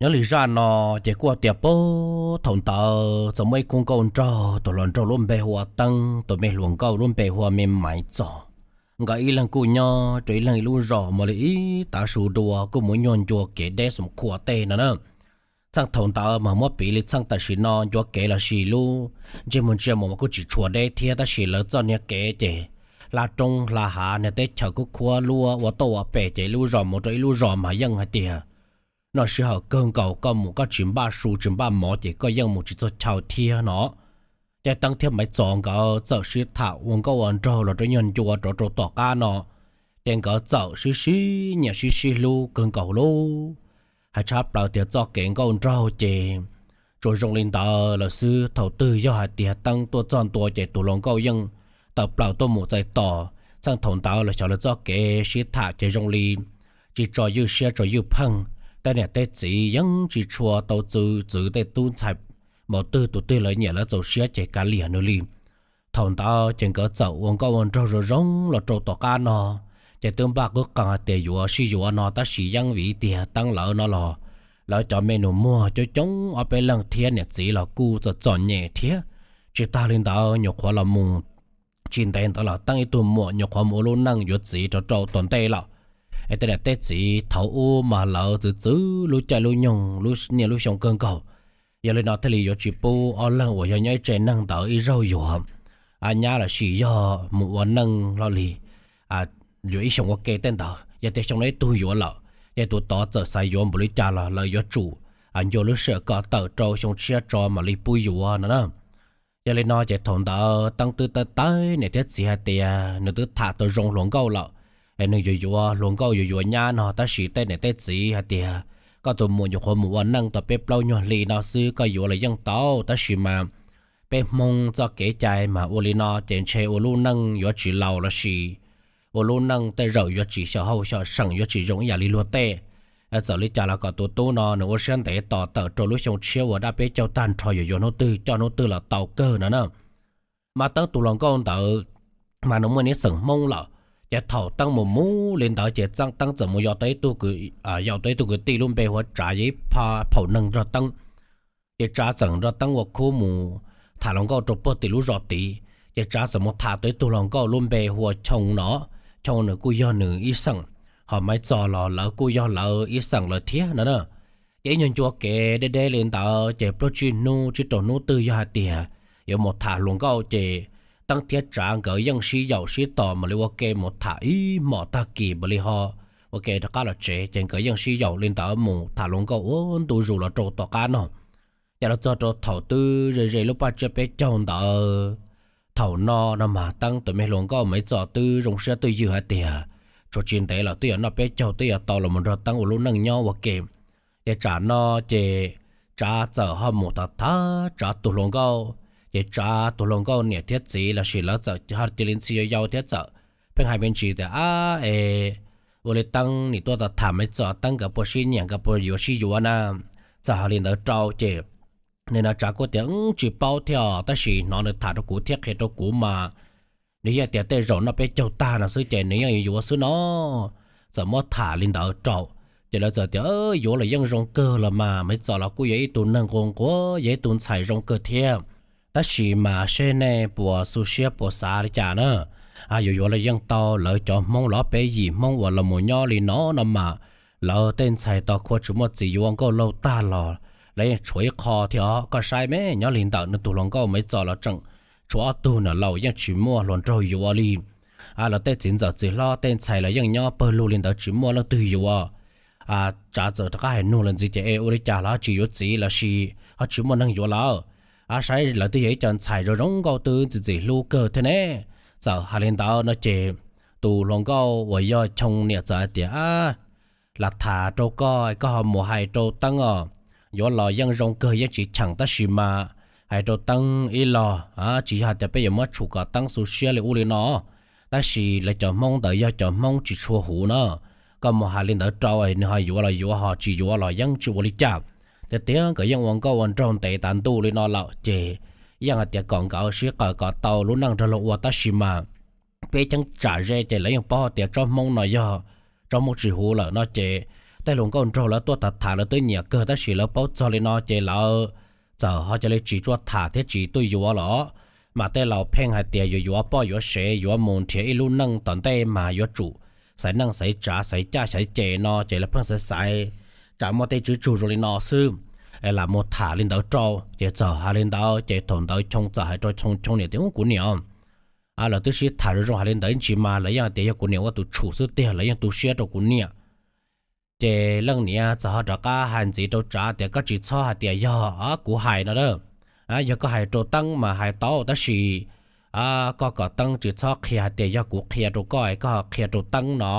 Nyob li zaj no ces kuj tias puag thaum ntawd txawm muaj ib khub nkauj nraug, tus hluas nraug lub npe hu ua Teeb, tus me hluas nkauj lub npe hu ua Me Maiv Txos. Nkawd ib leeg kuj nyob rau ib leeg ib lub zos, mas li ib tav su dua kuj mus nyuag ncua kev deb xoom khuam tej no na. Txheej thaum ntawd mas muab piv li txheej tam sim no ncua kev los sis lub ntsej muag ntsia mus mas kuj tsis tshua deb thiab, tab sis lawv txoj niag kev ces hla roob hla hav, niag teb chaws kuj khuab luab ua toj ua pem, ces lub zos mus rau ib lub zos mas yeej hais tias noj sij hawm kawg nkaus, koj mus koj tsis npaj su tsis npaj mov ces koj yeej mus tsis txog chaw thiab no. Ces Teeb thiab Maiv Txos nkawd txawm sib tham ua nkauj ua nraug los rau nyuag ncua rov rau tom qab no, ces nkawd txawm sib sib nyiam sib sib hlub kawg nkaus lauj. Hais tshaj plaws tias txoj kev nkauj nraug ces tsuas zoo li ntawd lawm xwb. Thaum twg yog hais tias Teeb tuaj txog ntua ces tus hluas nkauj yeej tawm plaws tuaj mus txais tos. Txheej thaum ntawd los xyov lawv txoj kev sib tham ces zoo li tsis tso ywj siab tso ywj pheej, tej niam tej txiv yeej tsis tshua tau txwv txwv tej tub ntxhais, npaum twg tus twg lawv nyiam lawv txaus siab ces kav liam nws li. Thaum ntawd ces nkawd txawm ua nkauj ua nraug zoo zoo los rau tom qab no, ces twb npaj qwb qees hais tias yuav sib yuav no, tab sis yeej vim tias Teeb lawv no los lawv cov me nus muag coob coob ob peb leeg thiab niam txiv los kuj txom txom nyem thiab. Tsis tas li ntawd nyuam qhuav los mus tsis ntev ntawd los Teeb ib tug muam nyuam qhuav mus ua lub neej yuav txiv rau rau tom ntej lawm. Es tej niam tej txiv thaum ub mas lawv txwv txwv lub caij lub nyoog lub niaj lub xyoo kawg nkaus. Yog li no thiaj li yuav tsis pub ob leeg uas yog nyob ib tsev neeg ntawd ib zaug yuav nyab los sis yog mus ua neej hlo li yuav ib xyoos ua ke tej ntawd. Yog tias xyoo no ib tug yuav lawm, ces tus tod txawm xav yuav npaum li cas los lawv yuav tsum ncua lub sij hawm kom tawm rau xyoo tshiab tso mam li pub yuav no na. Yog li no ces thaum ntawd Teeb twb tawv tawv niam thiab txiv hais tias nws twb tham tau zoo hluas nkauj lawm, es nws yuav yuav hluas nkauj yuav yuav nyab no, tab sis tej niam tej txiv hais tias koj tus muam nyuam qhuav mus ua neej tau peb plaub nyuag hli no xwb, koj yuav los yeej tau, tab sis mas peb Hmoob txoj kev cai mas ua li no ces ntshe ua lub neej yuav tsis laus los sis ua lub neej tej zaum yuav tsis xyom hauj xyom seem, yuav tsis zoo ib yam li luag tej. Txawm li cas los kom tus tub no nws ua siab ntev tos tawm rau lub xyoo tshiab uas dab peb caug tag nrho yuav yuav hnub twg coj hnub twg los tau kawg no na. Mas Teeb tus hluas nkauj ntawd mas nws muaj nib xeem Hmoob lawm, ces thaum Teeb mus mus li ntawd ces Teeb txawm mus yos tau ib tug, yos tau ib tug kwv tij lub npe hu ua Tsav, yog ib phaum neeg nrog Teeb. Ces Tsav txawm nrog Teeb ua khub mus tham hluas nkauj rau puag tim lub zos tid. Ces Tsav txawm mus tham tau ib tug hluas nkauj lub npe hu ua Choo no. Choo nws kuj yog nws ib xeem, ho Maiv Txos los lawv kuj yog lawv ib xeem lawm thiab no na. Ces ib nyuag ncua kev deb deb li ntawd ces plaub tsib hnub tsib rau hnub twg yog hais tias yuav mus tham hluas nkauj ces Teeb thiab Tsav nkawd yeej sib yaum sib tos mam li ua ke mus tham ib hmos tag kis mam li ho ua ke rov qab los tsev. Ces nkawd yeej sib yaum li ntawd mus tham hluas nkauj ua ntu zus los rau tom qab no. Ces los txog rau thaum twb ze ze lub paj tsiab peb caug ntawd, thaum no no mas Teeb tus me hluas nkauj Maiv Txos twb zoo siab twj ywm hais tias tshuav tsis ntev lawm twb yuav noj peb caug twb yuav tau los mus nrog Teeb ua lub neej nyob ua ke. Ces tsam no ces Tsav txawm ho mus tham tham Tsav tus hluas nkauj, ces Tsav tus hluas nkauj niam thiab txiv los sis lawv txawm ho cia li ntxhi yau yau thiab txawm pheej hais me ntsis tias, Ab es ua li Teeb nim tuaj tham Maiv Txos, Teeb nkawd puas sib nyiam, nkawd puas yuav sib yuav na? Txawm hais li ntawd rau ces nim no Tsav kuj tias, Wb tsis paub thiab os, tab sis hnov nws tham rau kuv thiab qhia rau kuv mas nws yeej tias tej zaum noj peb caug tag no xwb ces nws yeej yuav yuav xwb no. Txawm muab tham li ntawd rau, ces lawv txawm tias, Yuav los yeej zoo kawg los mas, Maiv Txos los kuj yog ib tug neeg nquag nquag, yog ib tug ntxhais zoo kawg thiab. Tab sis mas seb nej puas xu siab puas xav li cas na. Yuav yuav los yeej tau, lawv cov Hmoob los peb yim Hmoob uas los mus nyob li no no mas, lawv tej ntxhais tos khua tsis muaj txiv yuav nkauj laug tag los lawv yeej tshuav ib qho thiab os. Koj saib me, nyob li ntawm nws tus hluas nkauj Maiv Txos los tseem tshuav ob tug na, laus yeej tsis muaj hluas nraug yuav li. Lawv tej txiv ntxawm txiv hlob tej ntxhais los yeej nyob pawg lug li ntawd tsis muaj leej twg yuav. Tsav txawm rov qab hais nug lawv ntxiv ces, Es ua li cas los tsis yuav txiv los sis ho tsis muaj neeg yuav lawm? Saib lawv twb yog ib co ntxhais zoo zoo nkauj twb ntxim ntxim hlub kawg thiab ne. Txawm hais li ntawd no ces tus hluas nkauj uas yog Choo niam txawm hais tias, Lam tham rau koj, koj ho mus hais rau Teeb os. Yuav los yeej zoo kawg yeej tsis cheem, tab sis mas hais rau Teeb ib los, tsis yog hais tias peb yuav muab tshum kom Teeb xu siab li ub li no, tab sis lawv cov Hmoob ntawd yog cov Hmoob tsis tshua huv na. Koj mus hais li ntawd rau nws ho yuav los yuav, ho tsis yuav los yeej tsis ua li cas. Tiag tiag nkawd yeej ua nkauj ua nraug ntev tas ntuj li no lawm ces yeej hais tias kom nkawd sib qawm kom tau lub neej nrog luag ua, tab sis mas peb cheeb tsam ze ces lawv yeej paub tias tsob Hmoob no yog tsob Hmoob tsis huv lawm no ces Tej hluas nkauj nraug lawv tuaj tham tham lawv twb nyiam kawg tab sis lawv paub txog li no ces lawv txawm ho cia li tsis tshua tham thiab tsis tuaj yuav lawm. Mas tej laus pheej hais tias yuav yuav poj yuav sev yuav mus nrhiav ib lub neej tom ntej mas yuav tsum xaiv neej xaiv tsav xaiv caj xaiv ces no ces lawv pheej xaiv xaiv tsam muaj tej tswv tsug zoo li no xwb es lam mus tham li ntawd rau. Ces txawm hais li ntawd ces thaum ntawd Choo txawm hais rau Choo, Choo niam tias, Ub, kuv niam, lawv twb sib tham zoo zoo hais li ntawd ib ntsis mas lawv yeej tias yog kuv niam ua tus tshum xwb tiag, lawv yeej tu siab rau kuv niam. Ces leej niam txawm ho rov qab hais ntxiv rau Tsav tias, Koj tsis txhob hais tias yog kuv hais no a, yog koj hais rau Teeb mas hais tau tab sis koj kom Teeb tsis txhob qhia hais tias yog kuv qhia rau koj es koj qhia rau Teeb no,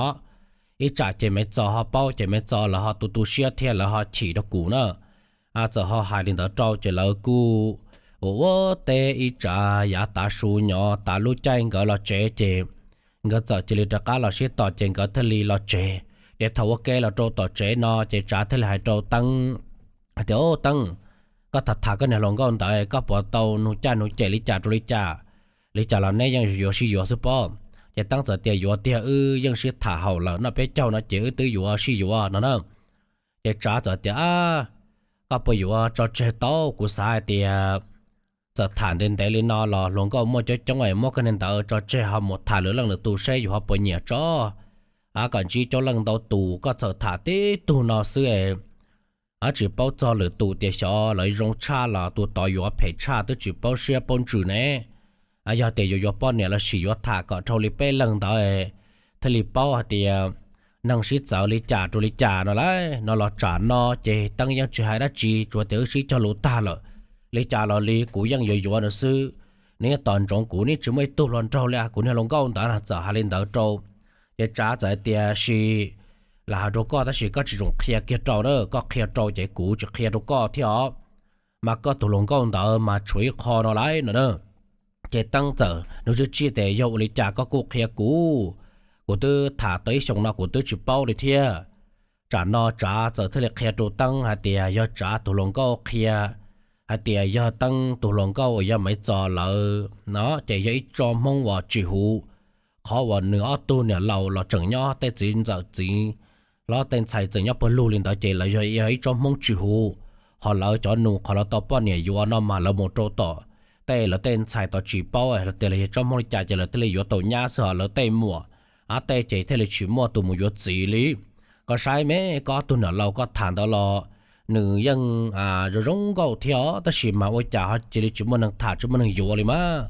ib tsam ces Maiv Txos ho paub ces Maiv Txos lawv ho tu tu siab thiab lawv ho chim rau kuv na. Txawm ho hais li ntawd rau ces lawv kuj ua ua teb ib tsam yav tav su nyob tav lub caij nkawd los tsev ces nkawd txawm cia li rov qab los sib tom ces nkawd thiaj li los tsev. Ces thaum ua ke los rau tom tsev no ces Tsav thiaj li hais rau Teeb hais tias, Ub Teeb, koj tham tham koj niag hluas nkauj ntawd koj puas tau nug caj nug ces li cas rau li cas? Li cas los neb yeej yuav sib yuav xwb pob? Ces Teeb txawm tias, Yuav tiag, wb yeej sib tham haum lawm, noj peb caug no ces wb twb yuav sib yuav no na. Ces Tsav txawm tias, Koj puas yuav tso tseg tau? Kuv xav hais tias txawm tham ntev ntev li no los hluas nkauj muaj coob coob es muab koj niag ntawd tso tseg ho mus tham lwm leej lwm tus seb yus ho puas nyiam tso. Kom ntsib coob leej ntau tus, koj txawm tham tib tug no xwb es tsis paub txog lwm tus tias xyov lawv zoo tshaj los tus tod yuav phem tshaj twb tsis paub siab paub ntsws ne. Yog tias yuav yuav poj niam los sis yuav tham kom dhau li peb leeg ntawd thiaj li paub hais tias neeg sib txawv li cas rau li cas no lauj. No los tsam no ces Teeb yeej tsis hais dab tsi, tsuas tias wb sib cog lus tag lawm, li cas los li kuv yeej yuav yuav nws xwb. Neb tos ntsoov kuv, neb tsis muaj ib tug hluas nraug li, kuv niag hluas nkauj ntawd no. Txawm hais li ntawd rau ces Tsav txawm hais tias, Sis lam hais rau koj tab sis koj tsis txhob qhia kiag rau na, koj qhia rau ces kuv tsis qhia rau koj thiab os. Mas koj tus hluas nkauj ntawd mas tshuav ib qho no lauj no na. Ces Teeb txawm nug tswj tsij tias, Yog ua li cas koj kuj qhia kuv? Kuv twb tham tau ib xyoos no kuv twb tsis paub li thiab. Tsam no Tsav txawm thiaj li qhia rau Teeb hais tias yog Tsav tus hluas nkauj qhia hais tias yog Teeb tus hluas nkauj uas yog Maiv Txos lawv no ces yog ib tsob Hmoob uas tsis huv. Qhov uas nws ob tug niam laus los tseem nyob, tej txiv ntxawm txiv hlob tej ntxhais tseem nyob pawg lug li ntawd ces lawv yog ib tsob Hmoob tsis huv. Ho lawv cov nus qhov lawv tau poj niam yuav no mas lawv mus rau tom tej lawv tej ntxhais tau tsis paub hais tias lawv yog tsob Hmoob li cas ces lawv thiaj li yuav tau nyab xwb, ho lawv tej muam ab tej ces thiaj li tsis muaj tus mus yuav txiv li. Koj saib me, koj ob tug niam laus koj tham ntawd los nws yeej zoo zoo nkauj thiab os, tab sis mas ua cas ho cia li tsis muaj neeg tham tsis muaj neeg yuav li mas.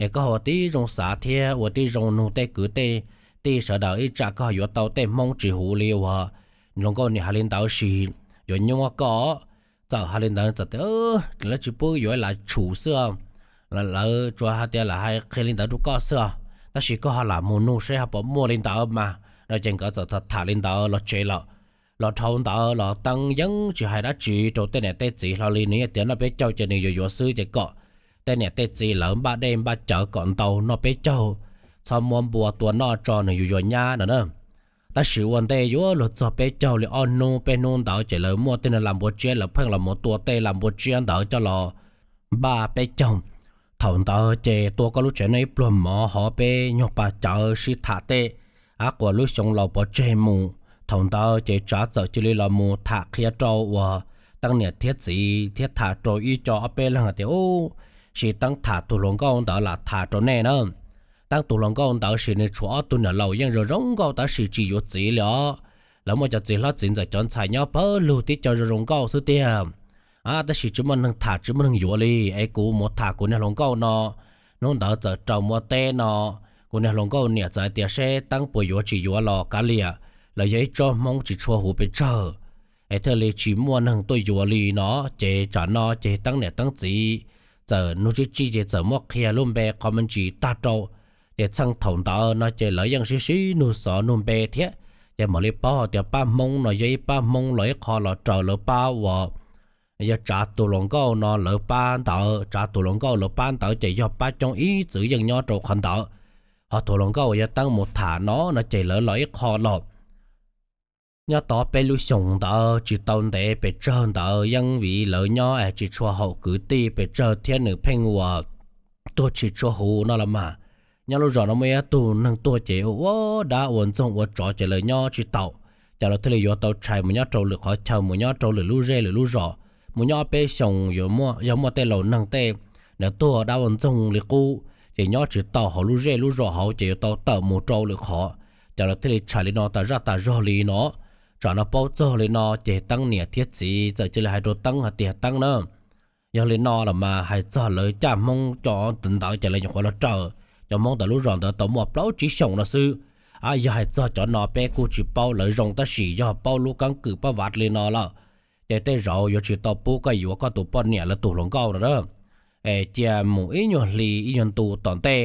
Es koj ua tib zoo xav thiab ua tib zoo nug tej kwv tej tij sawv daws ib tsam koj yuav tau tej Hmoob tsis huv li uas hluas nkauj niam hais li ntawd sis yuav nyuaj koj. Txawm hais li ntawd txawm tias, Lawv tsis pub yuav, lam tshum xwb. Lawv tsuas hais tias lam hais qhia li ntawd rau koj xwb, tab sis koj ho lam mus nug seb ho puas muaj li ntawd mas no. Ces nkawd txawm tham li ntawd los tsev lawm. Los dhau ntawd los Teeb yeej tsis hais dab tsi rau tej niam tej txiv hlo li, nws yeej tias noj peb caug ces nws yuav yuav xwb ces kom tej niam tej txiv lawv npaj dej npaj cawv kom ntau noj peb caug, txhob muab npua tua noj tso nws yuav yuav nyab no na. Tab sis ua ntej yuav luag txog peb caug li ob hnub peb hnub ntawd ces lawv muaj tej niag lam npua tsiab, lawv pheej los mus tua tej lam npua tsiab ntawd coj los npaj peb caug. Thaum ntawd ces tua koj lub tsev neeg ib pluag mov hov peb nyuag pa cawv sib tham tej av quas lub xyoo laus pov tseg mus. Thaum ntawd ces Tsav txawm cia li los mus tham qhia rau uas Teeb niam thiab txiv thiab tham rau ib co ob peb leeg tias, Ub, sis Teeb tham tus hluas nkauj ntawd lam tham rau nej na. Teeb tus hluas nkauj ntawd sis nws tshuav ob tug niam laus yeej zoo zoo nkauj tab sis tsis yuav txiv li os. Lawv muaj cov txiv hlob txiv ntxawm cov ntxhais nyob pawg lug tib co zoo zoo nkauj xwb tiag. Tab sis tsis muaj neeg tham tsis muaj neeg yuav li, es kuv mus tham kuv niag hluas nkauj no. Hnub ntawd txawm raws mus ua teb no, kuv niag hluas nkauj niam txawm hais tias seb Teeb puas yuav tsis yuav los kav liam, lawv yog ib tsob Hmoob tsis tshua huv pes tsawg, es thiaj li tsis muaj neeg tuaj yuav li no. Ces tsam no ces Teeb niam Teeb txiv txawm nug tswj tsij ces txawm muab qhia lub npe qhov me ntsis tag rau. Ces txheej thaum ntawd no ces lawv yeej sib sib nug xov nug npe thiab, ces mam li paub tias pab Hmoob no yog ib pab Hmoob los ib qho los raws lawv pab uas yog Tsav tus hluas nkauj no lawv pab ntawd. Tsav tus hluas nkauj lawv pab ntawd ces yog pab coob ib txwm yeej nyob rau qhov ntawd, ho tus hluas nkauj uas yog Teeb mus tham no no ces lawv los ib qho los. Nyob tod peb lub xyoos ntawd tsis tau ntev pes tsawg ntawd yeej vim lawv nyob es tsis tshua haum kwv tij pes tsawg thiab nws pheej uas tuag tsis tshua huv no los mas. Nyob lub zos no muaj ib tug neeg tuag ces ua ua dab ua ntxoog ua tsov ces lawv nyob tsis taus, Ces lawv thiaj li yuav tau tshais mus nyob rau lwm qhov chaw, mus nyob rau lwm lub zej lwm lub zos, mus nyob peb xyoos, yog muaj tej laus neeg tej, nws tuag dab ua ntxoog li qub, ces nyob tsis tau hauv lub zej lub zos hauv, ces yuav tau tawm mus rau lwm qhov. Ces lawv thiaj li tshais li no tas zaj tas zog li no. Tsam no paub txog li no ces Teeb niam thiab txiv txawm cia li hais rau Teeb hais tias, Teeb na, yog li no los mas hais txog lawv caj Hmoob cov ntawd ces lawv nyuam qhuav los raws cov Hmoob ntawd lub zos ntawd tau muaj plaub tsib xyoos no xwb. Yog hais txog cov no peb kuj tsis paub lawv zoo, tab sis yog paub lub keeb kwm paj vav li no lawm, ces tej zaum yuav tsis tau pub koj yuav koj tus poj niam lawv tus hluas nkauj no na. Es cia mus ib nyuag hli ib nyuag ntu tom ntej,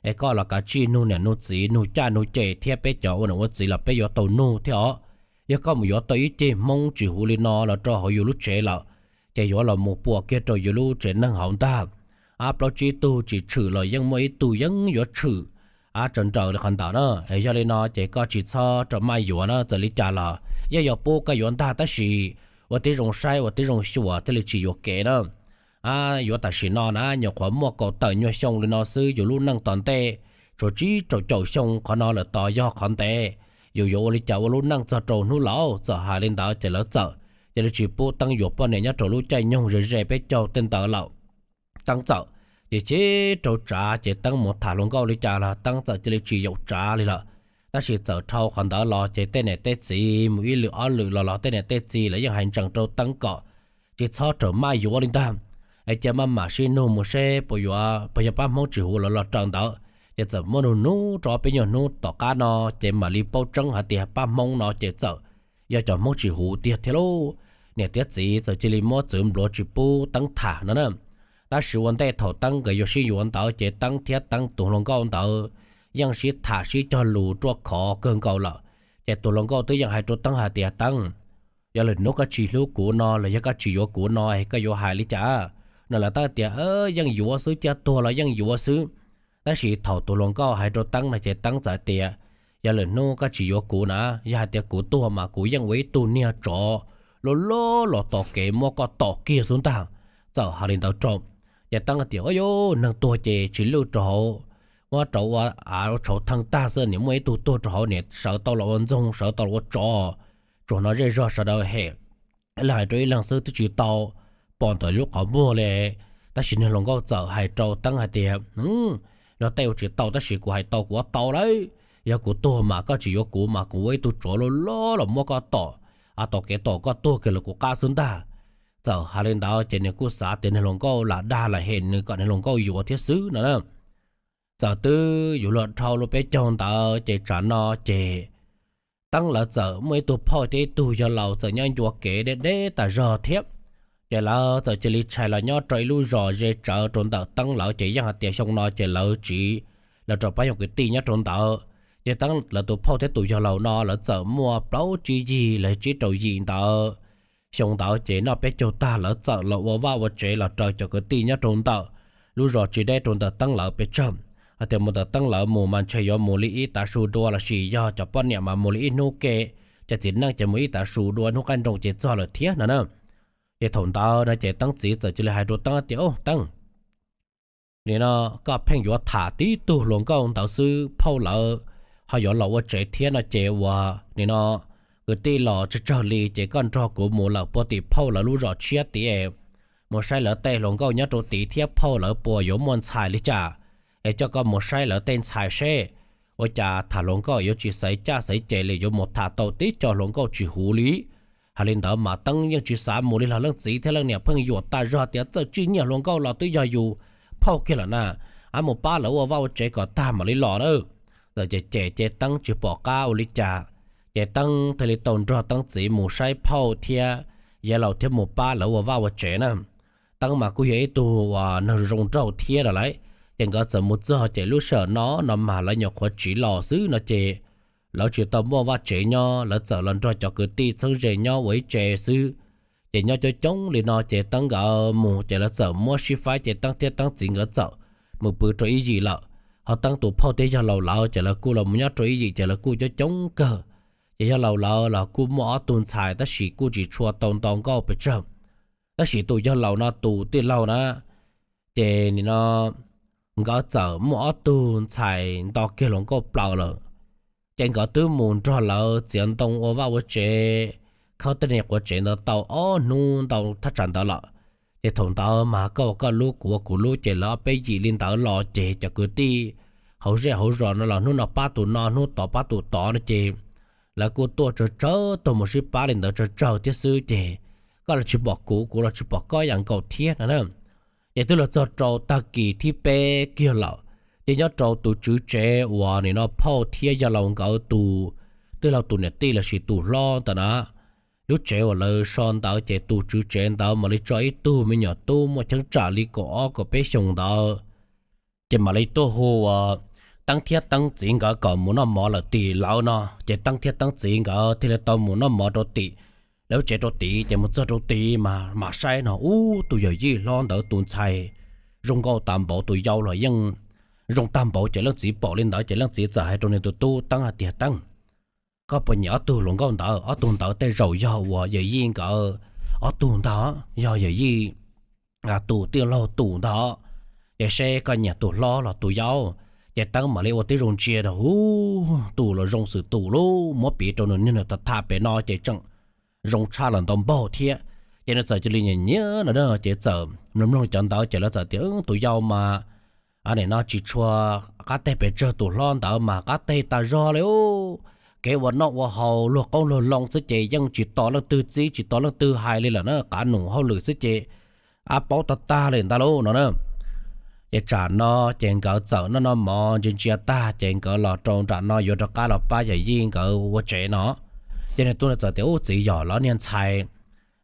es koj los kav tsij nug niam nug txiv, nug caj nug ces thiab peb cov ua niam ua txiv los peb yuav tau nug thiab os. Yog koj mus yuav tau ib ceg Hmoob tsis huv li no los rau hauv yus lub tsev lawm, ces yuav los mus puas kiag rau yus lub tsev neeg hauv ntag. Ab, plaub tsib tug tsis tshwm los yeej muaj ib tug yeej yuav tshwm. Ab, tsaws nraws li qhov ntawd na. Yog li no ces koj tsis txhob rau maj yuav na, txawm li cas los yeej yuav pub koj yuav ntag, tab sis ua tib zoo saib ua tib zoo xyuas thiaj li tsis yuam kev na. Yuav tam sim no na nyuam qhuav muaj kaum tawm nyuag xyoo li no xwb, yus lub neej tom ntej tshuav tsib rau caum xyoo, qhov no lawm tos yog qhov ntev. Yus yuav ua li cas ua lub neej txog rau hnub laus? Txawm hais li ntawd ces lawv txawm cia li tsis pub Teeb yuav poj niam nyob rau lub caij nyoog ze ze peb caug tej ntawd lawm. Teeb txawm ces cheb rau tsav, ces Teeb mus tham hluas nkauj li cas los Teeb txawm cia li tsis yaum tsav li lawm. Tab sis txawm dhau qhov ntawd los ces tej niam tej txiv mus ib lwm ob lwm los los tej niam tej txiv lawv yeej hais ntsees rau Teeb kom tsis txhob rau maj yuav li ntag. Es cia maj mam sib nug mus seb puas yuav, puas yog pab Hmoob tsis huv lawv los raws ntawd. Ces txawm muab nug nug rau ob peb nyuag hnub tom qab no ces mam li paub tseeb hais tias pab Hmoob no ces txawm yog cov Hmoob tsis huv tiag thiab lauj. Niam thiab txiv txawm cia li muab txwv npluav tsis pub Teeb tham no na. Tab sis ua ntej thaum Teeb nkawd yuav sib yuav ntawd ces Teeb thiab Teeb tus hluas nkauj ntawd yeej sib tham sib cog lus ruaj khov kawg nkaus lawm. Ces tus hluas nkauj twb yeej hais rau Teeb hais tias, Teeb, yog lwm hnub koj tsis hlub kuv no los yog koj tsis yuav kuv no es koj yuav hais li cas? No lawv Teeb tias yeej yuav xwb, ciaj tuag los yeej yuav xwb. Tab sis thaum tus hluas nkauj hais rau Teeb no ces Teeb txawm tias, yog lwm hnub koj tsis yuav kuv na, yog hais tias kuv tuag mas kuv yeej ua ib tug niag tsov loj loj los tom kev muab koj tom kiag xwb ntag. Txawm hais li ntawd rau, ces Teeb tias, ua yus neeg tuag ces tsis lwj rau hauv, muab rau ua av ua tshauv theej tag xwb, nim muaj ib tug tuag rau hauv, nim sawv tau los ua ntxoog, sawv tau los ua tsov, tsuas hnov zej zog sawv daws hem ib leeg hais rau ib leeg xwb twb tsis tau pom ntawm lub qhov muag li. Tab sis niag hluas nkauj txawm hais rau Teeb hais tias, luag tej ua tsis tau tab sis kuv hais tau, kuv ua tau lawm. Yog kuv tuag mas koj tsis yuav kuv mas kuv ua ib tug tsov loj loj los muab koj tom, a, tom kev tom koj tuag kiag lawm kuv qab xwb ntag. Txawm hais li ntawd ces nws kuj xav tias niag hluas nkauj lam dag lam hem nws kom niag hluas nkauj yuav thiab xwb no na. Txawm twb yuav luag dhau lub peb caug ntawd ces tsam no ces Teeb lawv txawm muaj ib tug phauj thiab ib tug yawg laus txawm nyob ncua kev deb deb tas zog thiab. Ces lawv txawm cia li tshais los nyob rau ib lub zos ze tsawv rau ntawm Teeb lawv, ces yeej hais tias xyoo no ces lawv tsiv los rau pab yog kwv tij nyob rau ntawd. Ces Teeb lawv tus phauj thiab tus yawg laus no lawv txawm muaj plaub tsib yig los tsib rau yim ntawd. Xyoo ntawd ces noj peb caug tag lawv txawm los ua vaj ua tsev los raws cov kwv tij nyob rau ntawm lub zos tsis deb rau ntawm Teeb lawv pes tsawg. Hais tias mus ntawm Teeb lawv mus mas ntshe yuav mus li ib tav su dua lossis yog cov poj niam mas mus li ib hnub ke, cov txiv neej ces mus ib tav su dua, hnub qaij nroos ces txog lawm thiab no na. Ces thaum ntawd no ces Teeb txiv txawm cia li hais rau Teeb tias, Teeb, nim no koj pheej yuav tham tib tug hluas nkauj ntawd xwb, phauj lawv ho yuav los ua tsev thiab no ces uas nim no kwv tij los tsawg tsawg li ces koj nrog kuv mus lawm puag tim phauj lawv lub zos tshiab tid, mus saib lawv tej hluas nkauj nyob rau tid thiab phauj lawv puas yuav muaj ntxhais li cas, es coj koj mus saib lawv tej ntxhais seb ua cas tham hluas nkauj yuav tsis xaiv caj xaiv ces li, yuav mus tham tau tib co hluas nkauj tsis huv li. Hais li ntawd mas Teeb yeej tsis xav mus li los leej txiv thiab leej niam pheej yuam tas zog tias txawm tsis nyiam hluas nkauj los twb yog yus phauj kiag lawm na, ab mus pab lawv ua vaj ua tsev kom tag mam li los na. Txawm ces ces ces Teeb tsis pom qab ua li cas, ces Teeb thiaj li tau nrog Teeb txiv mus saib phauj thiab yawg laus thiab mus pab lawv ua vaj ua tsev na. Teeb mas kuj yog ib tug uas neeg zoo nraug thiab no lauj, ces nkawd txawm mus txog ces lub sij hawm no no mas lawv nyuam qhuav tsiv los xwb no ces lawv tsis tau muaj vaj tsev nyob, lawv txawm los nrog cov kwv tij txheeb ze nyob ua ib tsev xwb. Ces nyob coob coob li no ces Teeb nkawd mus ces lawv txawm muab sib faib ces Teeb thiab Teeb txiv nkawd txawm mus pw rau ib yim lawm. Ho Teeb tus phauj thiab yawg laus lawv ces lawv kuj los mus nyob rau ib yim ces lawv kuj coob coob kawg. Ces yawg laus lawv los kuj muaj ob tug ntxhais tab sis kuj tsis tshua tau nto nkauj pes tsawg. Tab sis tus yawg laus no tus tij laug na, ces nim no nkawd txawm muaj ob tug ntxhais nto kiag hluas nkauj plaws lawm. Ces nkawd twb mus nrog lawv txiav ntoo ua vaj ua tsev, khawb tej niag quav tsev ntawd tau ob hnub ntau thaj tsam ntawd lawm. Ces thaum ntawd mas koj ua koj lub, kuv ua kuv lub, ces lawv ob peb yim li ntawd los ces cov kwv tij hauv zej hauv zos no los hnub no pab tus no, hnub tod pab tus tod no ces lawv kuj tuaj tsawg tsawg tuaj mus sib pab li ntawd tsawg tsawg thiab xwb ces koj los tsis pom kuv, kuv los tsis pom koj ib yam nkaus thiab no na. Ces twb los txog rau tag kis thib peb kiag lawm, ces nyob rau tus tswv tsev uas nim no phauj thiab yawg laus nkawd tus, twb laug tus niam tij lossis tus hlob ntawd na, lub tsev uas lawv so ntawd ces tus tswv tsev ntawd mam li tso ib tug me nyuam tub muaj cheeb tsam li kaum ob kaum peb xyoos ntawd, ces mam li tuaj hu uas Teeb thiab Teeb txiv nkawd kom mus noj mov lawm tim lawv no. Ces Teeb thiab Teeb txiv nkawd thiaj li tau mus noj mov rau tim lawv lub tsev rau tid. Ces mus txog rau tid mas mam saib no ub, tus yawm yij hlob ntawd tus ntxhais zoo nkauj tag npaum, tus yau los yeej zoo tag npaum. Ces leej txiv pom li ntawd ces leej txiv txawm hais rau nws tus tub Teeb hais tias, Teeb, koj puas nyiam ob tug hluas nkauj ntawd? Ob tug ntawd tej zaum yog uas yawm yij nkawd ob tug ntag, yog yawm yij tus tij laug tus ntag. Ces seb koj nyiam tus hlob los tus yau? Ces Teeb mam li ua tib zoo ntsia rau, ub, tus los zoo xwm tus lub, muab piv rau nws niag nws tham tham pem no ces tseem zoo tshaj los ntau npaug thiab. Ces nws txawm cia li nyiam nyiam no na, ces txawm mloog mloog cov ntawd ces lawv txawm tias, Tus yau mas nim no tsis tshua qab teg pes tsawg, tus hlob ntawd mas qab teg tas zog li ub. Kev ua noj ua haus luag qoob luag loo xwb ces yeej tsis tos leej twg txib tsis tos leej twg hais li lawm na, qav num hauj lwm xwb ces av paub tag tag li ntag lauj no na. Ces tsam no ces nkawd txawm noj noj mov ntsia ntsia tag ces nkawd los rau nram no yuav rov qab los pab yawm yij nkawd ua tsev no. Ces nws tub txawm tias, Ub, txiv, yog lawv niag ntxhais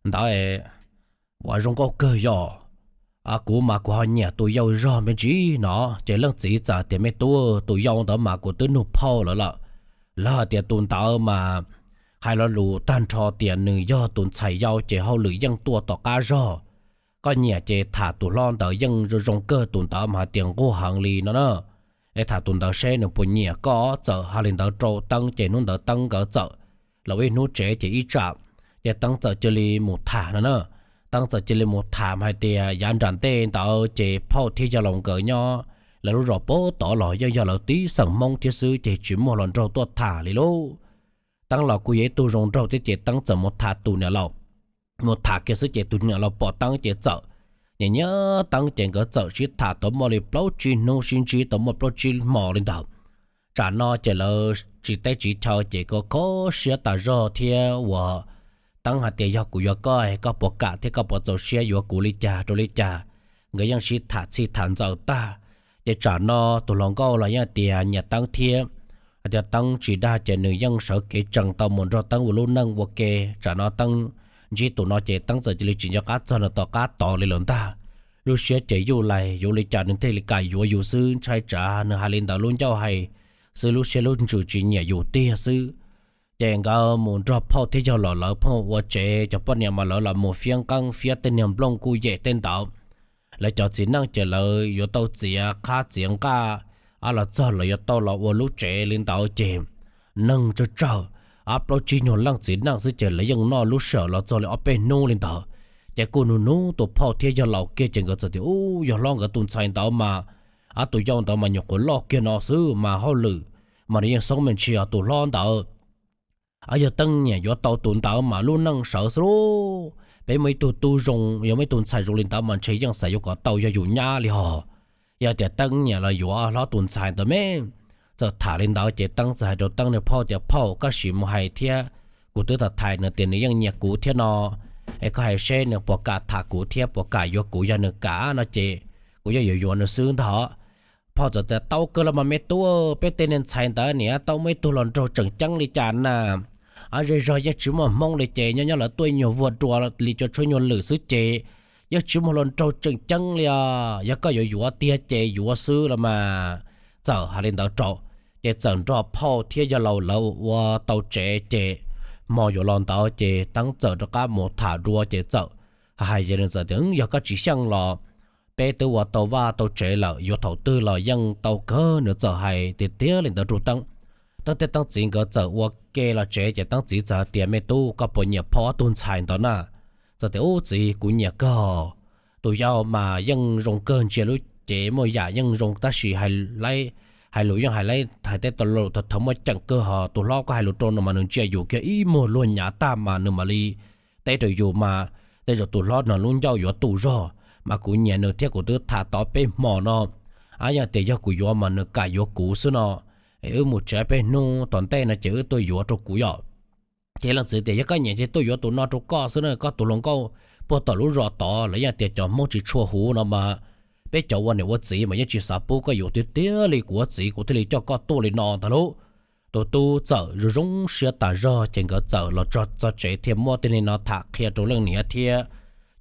ntawd uas zoo nkauj kawg yog, kuv mas kuv ho nyiam tus yau zog me ntsis no. Ces leej txiv txawm tias, Me tub, tus yau ntawd mas kuv twb nug phauj lawv lawm, lawv hais tias tus ntawd mas hais lo lus tag nrho tias nws yog tus ntxhais yau ces hauj lwm yeej tuaj tom qab zog. Koj nyiam ces tham tus hlob ntawd yeej zoo kawg, tus ntawd mas hais tias nquag heev li no na. Es tham tus ntawd seb nws puas nyiam koj. Txawm hais li ntawd rau Teeb ces hnub ntawd Teeb nkawd txawm los ib hnub tsev ces ib tsam ces Teeb txawm cia li mus tham no na. Teeb txawm cia li mus tham hais tias yav nram ntej ntawd ces phauj thiab yawg laus nkawd nyob lawv lub zos pem tod los yeej yog lawv tib xeem Hmoob thiab xwb ces tsis muaj hluas nraug tuaj tham li lauj. Teeb los kuj yog ib tug zoo nraug thiab ces Teeb txawm mus tham tus niam laus. Mus tham kiag xwb ces tus niam laus pom Teeb ces txawm nyiam nyiam Teeb ces nkawd txawm sib tham tau muaj li plaub tsib hnub, sib ntsib tau muaj plaub tsib hmos li ntawd. Tsam no ces lawv tsis teb tsis chaw ces kho kho siab tas zog thiab uas Teeb hais tias, Yog kuv yuav koj, koj puas kam thiab koj puas txaus siab yuav kuv li cas rau li cas? Nkawd yeej sib tham txhij tham ntxaws tag. Ces tsam no tus hluas nkauj los yeej tias nyiam Teeb thiab, hais tias Teeb tsis dag ces nws yeej sawv kev tsees tau mus nrog Teeb ua lub neej ua ke. Tsam no Teeb ntsib tus no ces Teeb txawm cia li tsis nco qab txog nws tom qab tod li lawm ntag. Lub siab ces yuj lais yuav li cas nws thiaj li kam yuav yus xwb, ntshai tsam nws hais li ntawd lub ncauj hais xwb lub siab lub ntsws tsis nyiam yus tiag xwb. Ces nkawd mus nrog phauj thiab yawg laus lawv pheej ua tsev, cov poj niam mas lawv los mus fiab nqeeb fiab tej niag nplooj kuj yem tej ntawd. Lawv cov txiv neej ces lawv yuav tau txiav qhab txiav nqaj, los txog lawv yuav tau los ua lub tsev li ntawd ces neeg tsawg tsawg, ob plaub tsib nyuag leej txiv neej xwb ces lawv yeej noj lub sij hawm los txog li ob peb hnub li ntawd. Ces kuj nug nug tus phauj thiab yawg laus kiag ces nkawd txawm tias, Ub, yawg hlob nkawd tus ntxhais ntawd mas, tus yau ntawd mas nyuam qhuav loj kiag no xwb mas hauj lwm mas nws yeej xoob me ntsis os tus hlob ntawd. Yog Teeb nyiam yuav tau tus ntawd mas lub neej sawv xwb lauj. Peb muaj ib tug tub zoo, yog muaj ib tug ntxhais zoo li ntawd mas ntshe yeej xav yuav kom tau yog yus nyab li hos. Yog tias Teeb nyiam los yuav hlob tus ntxhais ntawd me. Txawm tham li ntawd ces Teeb txawm hais rau Teeb niag phauj tias, Phauj, koj sim mus hais thiab, kuv twb tham tham nws tias nws yeej nyiam kuv thiab no, es koj hais seb nws puas kam tham kuv thiab puas kam yuav kuv, yog nws kam no ces kuv yeej yuav yuav nws xwb ntag. Phauj txawm tias, Tau kawg los mas me tub, peb tej niag ntxhais ntawd niam tau muaj ib tug hluas nraug tseem ceeb li cas na. Zej zog yeej tsis muaj hmoob li ces nyob nyob lawv tuaj ib nyuag vuag dua li cua tshuab nyuag lwm xwb ces yeej tsis muaj hluas nraug tseem ceeb li os. Yog koj yuav yuav tiag ces yuav xwb los mas. Txawm hais li ntawd rau, ces txawm nrog phauj thiab yawg laus lawv ua tau tsev ces hmo yuav los ntawd ces Teeb txawm rov qab mus tham dua ces txawm hais, yog nws txawm tias, Yog koj tsis xyeej los peb twb ua tau vaj tau tsev lawm, yuav thaum twg los yeej tau kawg. Nws txawm hais tiag tiag li ntawd rau Teeb. Teeb thiab Teeb txiv nkawd txawm ua ke los tsev ces Teeb txiv txawm hais tias, Me tub, koj puas nyiam phauj ob tug ntxhais ntawd na? Txawm tias, Ub txiv, kuv nyiam kawg. Tus yau mas yeej zoo kawg, ntsia lub cev muaj yam yeej zoo tab sis hais laib, hais lus yeej hais, hais tej tau lus thaum muaj ceem kawg, ho tus hlob koj hais lus rau nws mas nws ntsia yus kiag ib muag luag nyav tag mas nws mam li teb rau yus mas tej zaum tus hlob no lub ncauj yuav tu zog. Mas kuv nyiam nws thiab kuv twb tham tau peb hmo no, a yog tias yog kuv yuav mas nws kam yuav kuv xwb no, es wb mus tsev peb hnub tom ntej no ces wb tuaj yuav rau kuv yom. Ces leej txiv tias yog koj nyiam ces tuaj yuav tus no rau koj xwb na, koj tus hluas nkauj puag tom lub zos tod los yog tias cov Hmoob tsis tshua huv no mas peb cov ua niam ua txiv mas yeej tsis xav pub koj yuav tiag tiag li, kuv ua txiv kuv thiaj li coj koj tuaj li no ntag lauj. Tus tub txawm zoo zoo siab tas zog ces nkawd txawm los txog tsev thiaj muab tej li no tham qhia rau leej niam thiab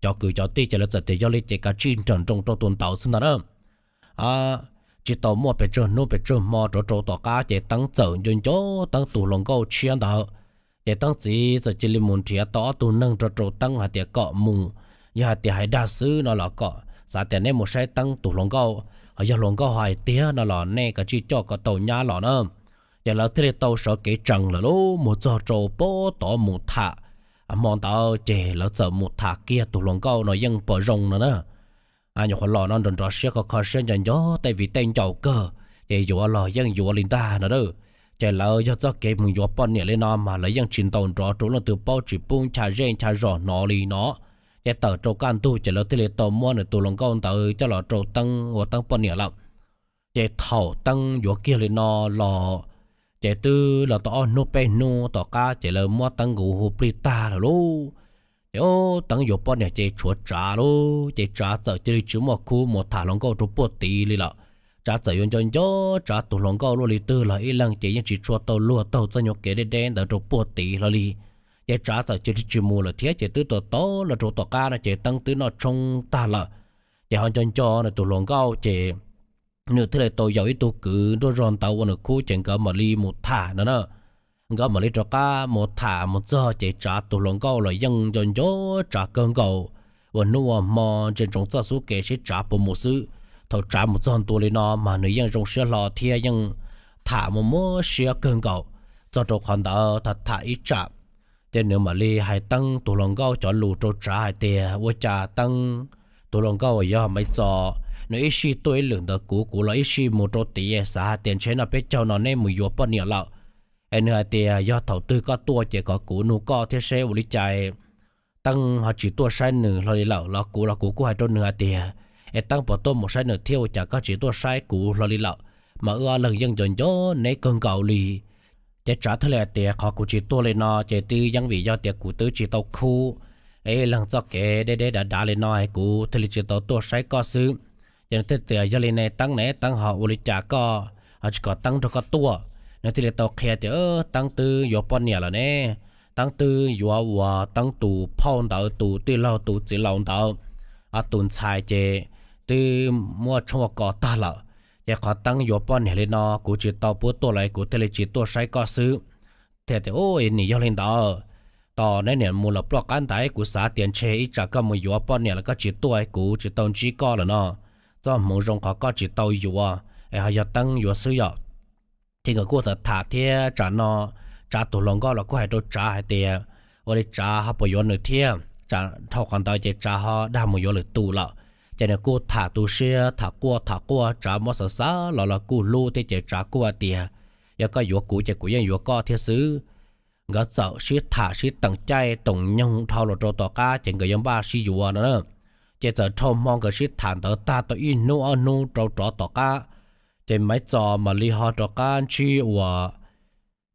cov kwv cov tij ces lawv txawm tias yog li ces kav tsij nrawm nroos rau tus ntawd xwb ntag na. Tsis tau muaj pes tsawg hnub pes tsawg hmo rov rau tom qab ces Teeb txawm nco nco Teeb tus hluas nkauj tshiab ntawd. Ces Teeb txiv txawm cia li mus nrhiav tau ob tug neeg rau rau Teeb hais tias kom mus, yog hais tias hais dag xwb no los kom xav tias neb mus saib Teeb tus hluas nkauj, ho yog hluas nkauj hais tiag no los nej kav tsij coj kom tau nyab los na. Ces lawv thiaj li tau sawv kev tsees lawm lub mus txog rau pob tod mus tham. Hmo ntawd ces lawv txawm mus tham kiag tus hluas nkauj no yeej pom zoo no na. Nyuam qhuav los no nrov nrov siab kho kho siab nco nco tej viv tej ncaus kawg, ces yuav los yeej yuav li ntag no a. Ces lawv yog txoj kev mus yuav poj niam li no mas lawv yeej tsis ntaus nrov rau leej twg paub tsis pub ncha zej ncha zos hnov li no. Ces tawm rau kaj ntug ces lawv thiaj li tau muab nws tus hluas nkauj ntawd coj los rau Teeb ua Teeb poj niam lawm. Ces thaum Teeb yuav kiag li no los, ces twb los tau ob hnub peb hnub tom qab ces lawv muab Teeb nkaus hu plig tag lawm lauj. Ces Teeb yuav poj niam ces tshuav Tsav lauj, ces Tsav txawm cia li tsis muaj khub mus tham hluas nkauj rau puag tid li lawm. Tsav txawm yuav nco nco Tsav tus hluas nkauj luaj li twg los ib leeg ces yeej tsis tshua tau luag taug txoj nyuag kev deb deb ntawd rau puag tid hlo li. Ces Tsav txawm cia li tsis mus lawm thiab ces twb tau tau los rau tom qab no ces Teeb twb noj tshoob tag lawm. Ces ho nco nco nws tus hluas nkauj ces nws thiaj li tau yaum ib tug kwv nruab zog ntawd ua nws khub ces nkawd mam li mus tham no na. Nkawd mam li rov qab mus tham mus txog ces Tsav tus hluas nkauj los yeej nco nco Tsav kawg nkaus, ua hnub ua hmo ntsia ntsoov txoj xub kev seb Tsav puas mus xwb. Thaum Tsav mus txog ntua li no mas nws yeej zoo siab hlo thiab yeej tham muaj muab siab kawg nkaus. Txog rau qhov ntawd tham tham ib tsam, ces nws mam li hais Teeb tus hluas nkauj cov lus rau Tsav hais tias ua cas Teeb tus hluas nkauj uas yog Maiv Txos nws ib sij tuaj ib lwm ntawm kuv, kuv los ib sij mus rau tid, xav hais tias ntshe noj peb caug no neb mus yuav poj niam lawm. Es nws hais tias yog thaum twg koj tuaj ces kom kuv nug koj thiab seb ua li cas Teeb ho tsis tuaj saib nws hlo li lawm los kuv los kuv kuj hais rau nws hais tias es Teeb puas tuaj mus saib nws thiab ua cas koj tsis tuaj saib kuv hlo li lawm. Mas wb ob leeg yeej nco nco neb kawg nkaus li. Ces Tsav thiaj li hais tias qhov kuv tsis tuaj li no ces twb yeej vim yog tias kuv twb tsis tau khub, es ib leeg txoj kev deb deb dav dav li no es kuv thiaj li tsis tau tuaj saib koj xwb. Ces nws thiaj tias yog li ne Teeb ne, Teeb ho ua li cas koj ho tsis kom Teeb nrog koj tuaj? Nws thiaj li tau qhia tias Teeb twb yuav poj niam lawm ne, Teeb twb yuav uas Teeb tus phauj ntawd tus tij laug tus txiv laus ntawd tus ntxhais ces twb muab tshoob ua kos tag lawm. Ces qhov Teeb yuav poj niam li no kuv tsis tau pub tuaj los kuv thiaj li tsis tuaj saib koj xwb. Thiaj tias ub, nim yog li ntawd, tos neb niam mus lawm ploj qab ntaiv, kuv xav tias ntshe ib tsam koj mus yuav poj niam los koj tsis tuaj kuv tsis tau ntsib koj lawm no. Txoj hmoov zoo qhov koj tsis tau yuav es ho yog Teeb yuav xwb yom. Ces nkawd kuj tham tham thiab tsam no Tsav tus hluas nkauj los kuj hais rau Tsav hais tias ua li Tsav ho puas yuav nws thiab. Tsam dhau qhov ntawd ces Tsav ho dag mus yuav lwm tus lawm. Ces nws kuj tham tu siab tham quaj tham quaj, Tsav muab xav xav los los kuj hlub thiab ces Tsav kuj hais tias yog koj yuav kuv ces kuv yeej yuav koj thiab xwb. Nkawd txawm sib tham sib teem caij toom nyoog dhau los rau tom qab ces nkawd yuav npaj sib yuav no na. Ces txawm dhau hmo nkawd sib tham ntawd tag tau ib hnub ob hnub rau rov tom qab, ces Maiv Txos mam li ho rov qab ntsib uas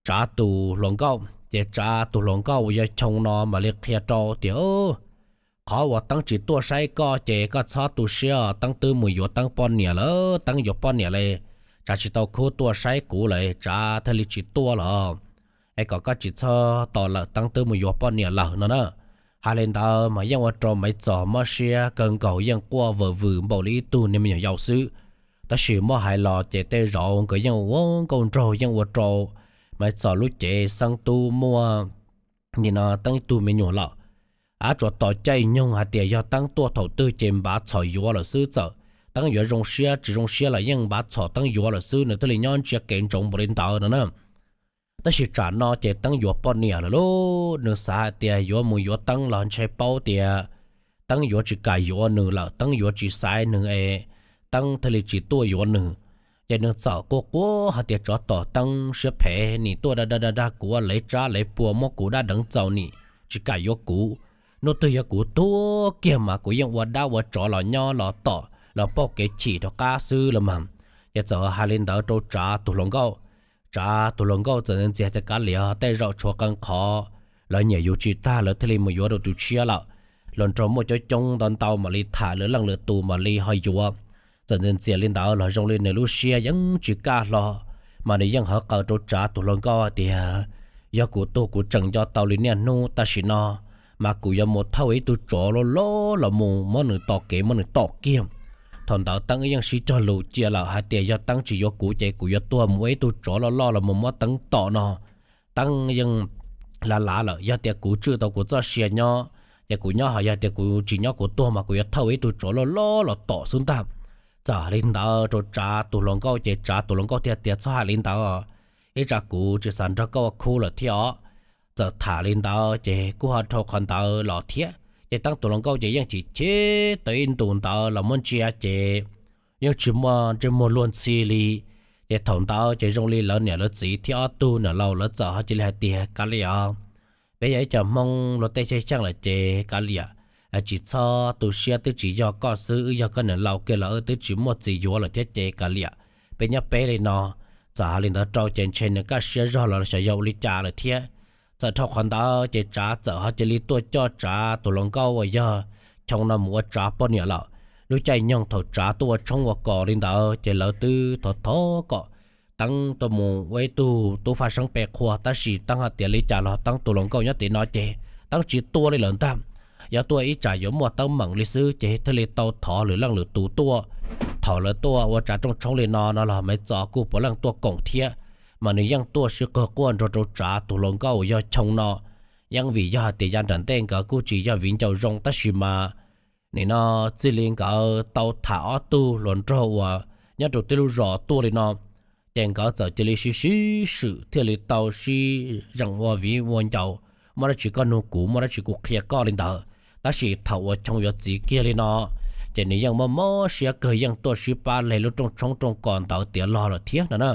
Tsav tus hluas nkauj. Ces Tsav tus hluas nkauj uas yog Choo no mam li qhia rau tias qhov uas Teeb tsis tuaj saib koj ces koj txhob tu siab, Teeb twb mus yuav Teeb poj niam lawm, Teeb yuav poj niam li, Tsav tsis tau khub tuaj saib kuv lawm Tsav thiaj li tsis tuaj lawm. Es kom koj tsis txhob tos lawm, Teeb twb mus yuav poj niam lawm no na. Hais li ntawd mas yeej ua rau Maiv Txos mob siab kawg nkaus, yeej quaj vwm vwm npaum li ib tug niag me nyuam yaus xwb. Tab sis muab hais los ces tej zaum nkawd yeej ua nkauj nraug yeej ua rau Maiv Txos lub cev xeeb tub muaj nim no Teeb ib tug me nyuam lawm. Ab tsuas tos caij nyoog hais tias yog Teeb tuaj thaum twg ces Maiv Txos yuav lawm xwb, txawm Teeb yuav zoo siab tsis zoo siab los yeej Maiv Txos Teeb yuav lawm xwb, nws thiaj li nyob ntsia kev ntsoov npaum li ntawd no na. Tab sis tsam no ces Teeb yuav poj niam lawm lauj, nws xav hais tias yuav mus yuav Teeb los ntshe paub tias Teeb yuav tsis kam yuav nws lawm, Teeb yuav tsis xaiv nws es Teeb thiaj li tsis tuaj yuav nws. Ces nws txawm quaj quaj hais tias, Tsov tom teeb siab phem, nim tuaj dag dag dag dag kuv, lev tsab lev pua muab kuv dab deev txaus, nim tsis kam yuav kuv. Hnub twg yog kuv tuag kiag mas kuv yeej ua dab ua tsov los nyob los tom los pauj kev chim rov qab xwb los mas. Ces txawm hais li ntawd rau Tsav tus hluas nkauj. Tsav tus hluas nkauj txawm ntxias tias, Kav liam, tej zaum tshuav qee qhov lawv nyiam yus tsis tag lawv thiaj li mus yuav rau tus tshiab lawm. Hluas nraug muaj coob coob ntau ntau mam li tham lwm leej lwm tus mam li ho yuav. Txawm ntxias ntxias li ntawd los zoo li nws lub siab yeej tsis kaj hlo, mas nws yeej hawv qawm rau Tsav tus hluas nkauj hais tias, Yog kuv tuag kuv tseem nco tau li niaj hnub tam sim no, mas kuv yuav mus thauj ib tug tsov loj loj los mus muab nws tom kev muab nws tom kiag. Thaum ntawd Teeb yeej sib cog lus cia lawm hais tias yog Teeb tsis yuav kuv ces kuv yuav tuag mus ua ib tug tsov loj loj los mus muab Teeb tom no. Teeb yeej lav lav lawm, yog tias kuv tswj tau kuv txoj sia nyob ces kuv nyob, ho yog tias kuv tsis nyob kuv tuag mas kuv yuav thauj ib tug tsov loj loj los tom xwb ntag. Txawm hais li ntawd rau Tsav tus hluas nkauj ces Tsav tus hluas nkauj thiaj tias, Txhob hais li ntawd, ib tsam kuv tsis xav nrog koj ua khub lawm thiab os. Txawm tham li ntawd ces kuj ho dhau qhov ntawd los thiab ces Teeb tus hluas nkauj ces yeej chim cheb tau ib ntus ntawd los muab ntsia ces yeej tsis muaj ntsej muag luag ntxhi li. Ces thaum ntawd ces zoo li lawv niam lawv txiv thiab ob tug niam laus lawv txawm ho cia li hais tias, Kav liam, peb yog ib co Hmoob luag tej xyaj xyeej lawm ces kav liam, tsis txhob tu siab, twb tsis yog koj xwb, wb yog koj niam laus kiag los wb twb tsis muaj txiv yuav lawm thiab ces kav liam, peb nyob peb li no. Txawm hais li ntawd rau ces ntshe nws kaj siab zog los xyov yog ua li cas lawm thiab. Txawm dhau qhov ntawd ces Tsav txawm ho cia li tuaj coj Tsav tus hluas nkauj uas yog Choo no mus ua Tsav poj niam lawm. Lub caij nyoog thaum Tsav tuaj ua tshoob ua kos li ntawd ces lawv twb thov thov kom Teeb tuaj mus ua ib tug tub faj seeb pe qhua, tab sis Teeb hais tias li cas los Teeb tus hluas nkauj nyob tim no ces Teeb tsis tuaj li lawm ntag. Yog tuaj ib tsam yuav muaj teeb meem li xwb ces thiaj li tau thov lwm leej lwm tus tuaj. Thaum lawv tuaj ua Tsav rooj tshoob li no no los Maiv Txos kuj puav leej tuaj koom thiab, mas nws yeej tuaj sib qawg quaj nrog rau Tsav tus hluas nkauj uas yog Choo no. Yeej vim yog hais tias yav nram ntej nkawd kuj tsis yog viv ncaus zoo tab sis mas nim no txij li nkawd tau tham ob tug hluas nraug uas nyob rau tib lub zos tuaj li no, ces nkawd txawm cia li sib sib swm thiaj li tau sib zeem ua viv ua ncaus, muaj dab tsi koj nug kuv, muaj dab tsi kuv qhia koj li ntawd. Tab sis thaum uas Choo yuav txiv kiag li no, ces nws yeej mob mob siab kawg, yeej tuaj sib pab leg lub rooj tshoob rooj kos ntawd tiav log lawm thiab no na.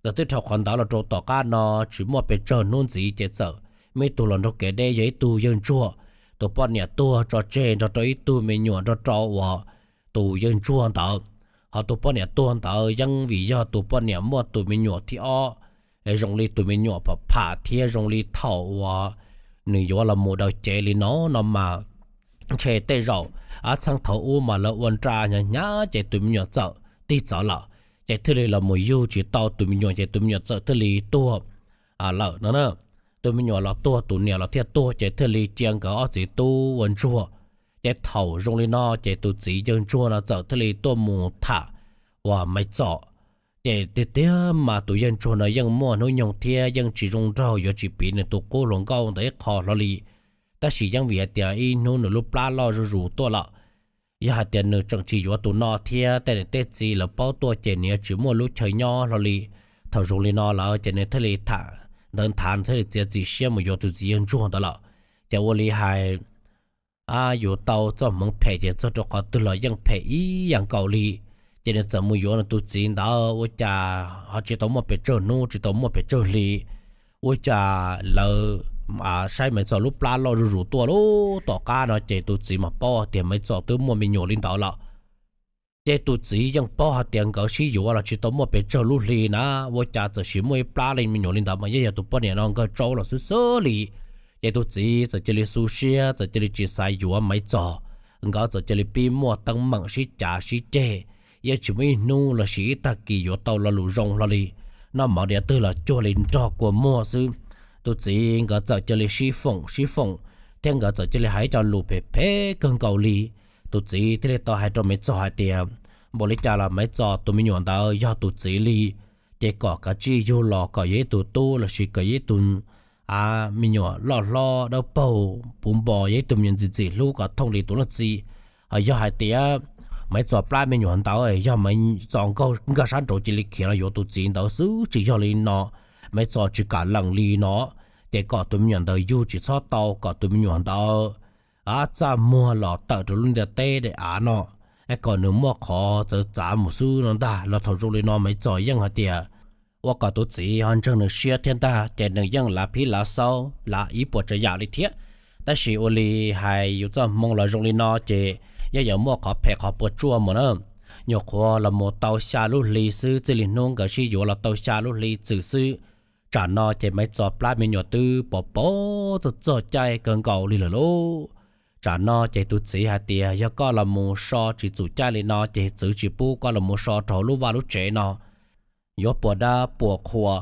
Txawm twb dhau qhov ntawd los rau tom qab no tsis muaj pes tsawg hnub ntxiv ces txawm muaj ib tug hluas nraug kev deb yog ib tug yawg ntsuag, tus poj niam tuag tso tseg nrog rau ib tug me nyuam nrog rau uas tus yawg ntsuag ntawd. Ho tus poj niam tuag ntawd yeej vim yog tus poj niam muaj tus me nyuam thib ob, zoo li tus me nyuam pham pham thiab zoo li thaum uas nws yuav los mus daws cev li no no mas ntshe tej zaum ab txheej thaum ub mas lawv ua nra hnyav hnyav ces tus me nyuam txawm tig txawv lawm, ces thiaj li los mus yug tsis tau tus me nyuam ces tus me nyuam txawm thiaj li tuag lawm no na. Tus me nyuam los tuag tus niam los thiaj tuag ces thiaj li cia nkawd ob txiv tub ua ntsuag. Ces thaum zoo li no ces tus txiv yawg ntsuag no txawm thiaj li tuaj mus tham uas Maiv Txos. Ces tiag tiag mas tus yawg ntsuag no yeej muaj hnub nyoog thiab yeej tsis zoo nraug, yuav tsis piv nws tus qub hluas nkauj ntawd ib qho hlo li. Tab sis yeej vim hais tias ib hnub nws lub plab loj zuj zus tuaj lawm. Yog hais tias nws tseem tsis yuav tus no thiab tej niam tej txiv lawv paub tuaj ces nws yuav tsis muaj lub chaw nyob hlo li. Thaum zoo li no lawm ces nws thiaj li tham ntawd nthav, nws thiaj li txiav txim siab mus yuav tus txiv yawg ntsuag ntawd lawm. Ces ua li hais yus tau txoj hmoov phem ces txog rau qhov twg los yeej phem ib yam nkaus li. Ces nws txawm mus yuav nws tus txiv ntawd ua cas ho tsis tau muaj pes tsawg hnub tsis tau muaj pes tsawg hli, ua cas lawv saib Maiv Txos lub plab loj zuj zus tuaj lub tom qab no ces tus txiv mas paub tias Maiv Txos twb muaj me nyuam li ntawd lawm. Ces tus txiv yeej paub hais tias nkawd sib yuav los tsis tau muaj pes tsawg lub hli na, ua cas txawm sim muaj ib plab li me nyuam li ntawd mas yeej yog tus poj niam no nkawg tsaub los xwb xwb li. Ces tus txiv txawm cia li xu siab, txawm cia li tsis xav yuav Maiv Txos. Nkawd txawm cia li pib muaj teeb meem sib cav sib ceg, yeej tsis muaj ib hnub los sis ib tag kis yuav tau lo lus zoo hlo li. Noj mov diav twg los cuag li nrog kua muag xwb. Tus txiv nkawd txawm cia li sib foom sib foom, thiab nkawd txawm cia li hais ib co lus phem phem kawg nkaus li. Tus txiv thiaj li tau hais rau Maiv Txos hais tias, npaum li cas los Maiv Txos tus me nyuam ntawd yog tus txiv li, ces kom kav tsij yug los kom yog ib tug tub los sis kom yog ib tug me nyuam loj hlob dawb paug puv npo, yog ib tug me nyuam ntxim ntxim hlub kom thooj li tus leej txiv. Ho yog hais tias Maiv Txos plab me nyuam ntawd yog Maiv Txos nkag sab nraud cia li khiav los yuav tus txiv ntawd xwb tsis yog li no, Maiv Txos tsis kam lees li no, ces kom tus me nyuam ntawd yug tsis txhob tau, kom tus me nyuam ntawd txaj muag los tawm rau lub ntiaj teb daim av no, es kom nws muaj qhov txawv txav mus xwb no ntag. Los thaum zoo li no Maiv Txos yeej hais tias ua kom tus txiv ho ntseeg nws siab thiab ntag, ces nws yeej lav phib lav xaub lav ib puas tsav yam li thiab. Tab sis ua li hais yus txoj hmoo los zoo li no ces yeej yuav muaj qhov phem qhov puas tsuaj mus na. Nyuam qhuav los mus tau xya lub hli xwb, txij li hnub nkawd sib yuav los tau xya lub hli txwm xwb, tsam no ces Maiv Txos plab me nyuam twb pom pom txog txog caij kawg nkaus li lawm lauj. Tsam no ces tus txiv hais tias yog koj los mus so tsis txum caij li no ces txwv tsis pub koj los mus so rau hauv lub vaj lub tsev no. Yuav puas dab puas qhua,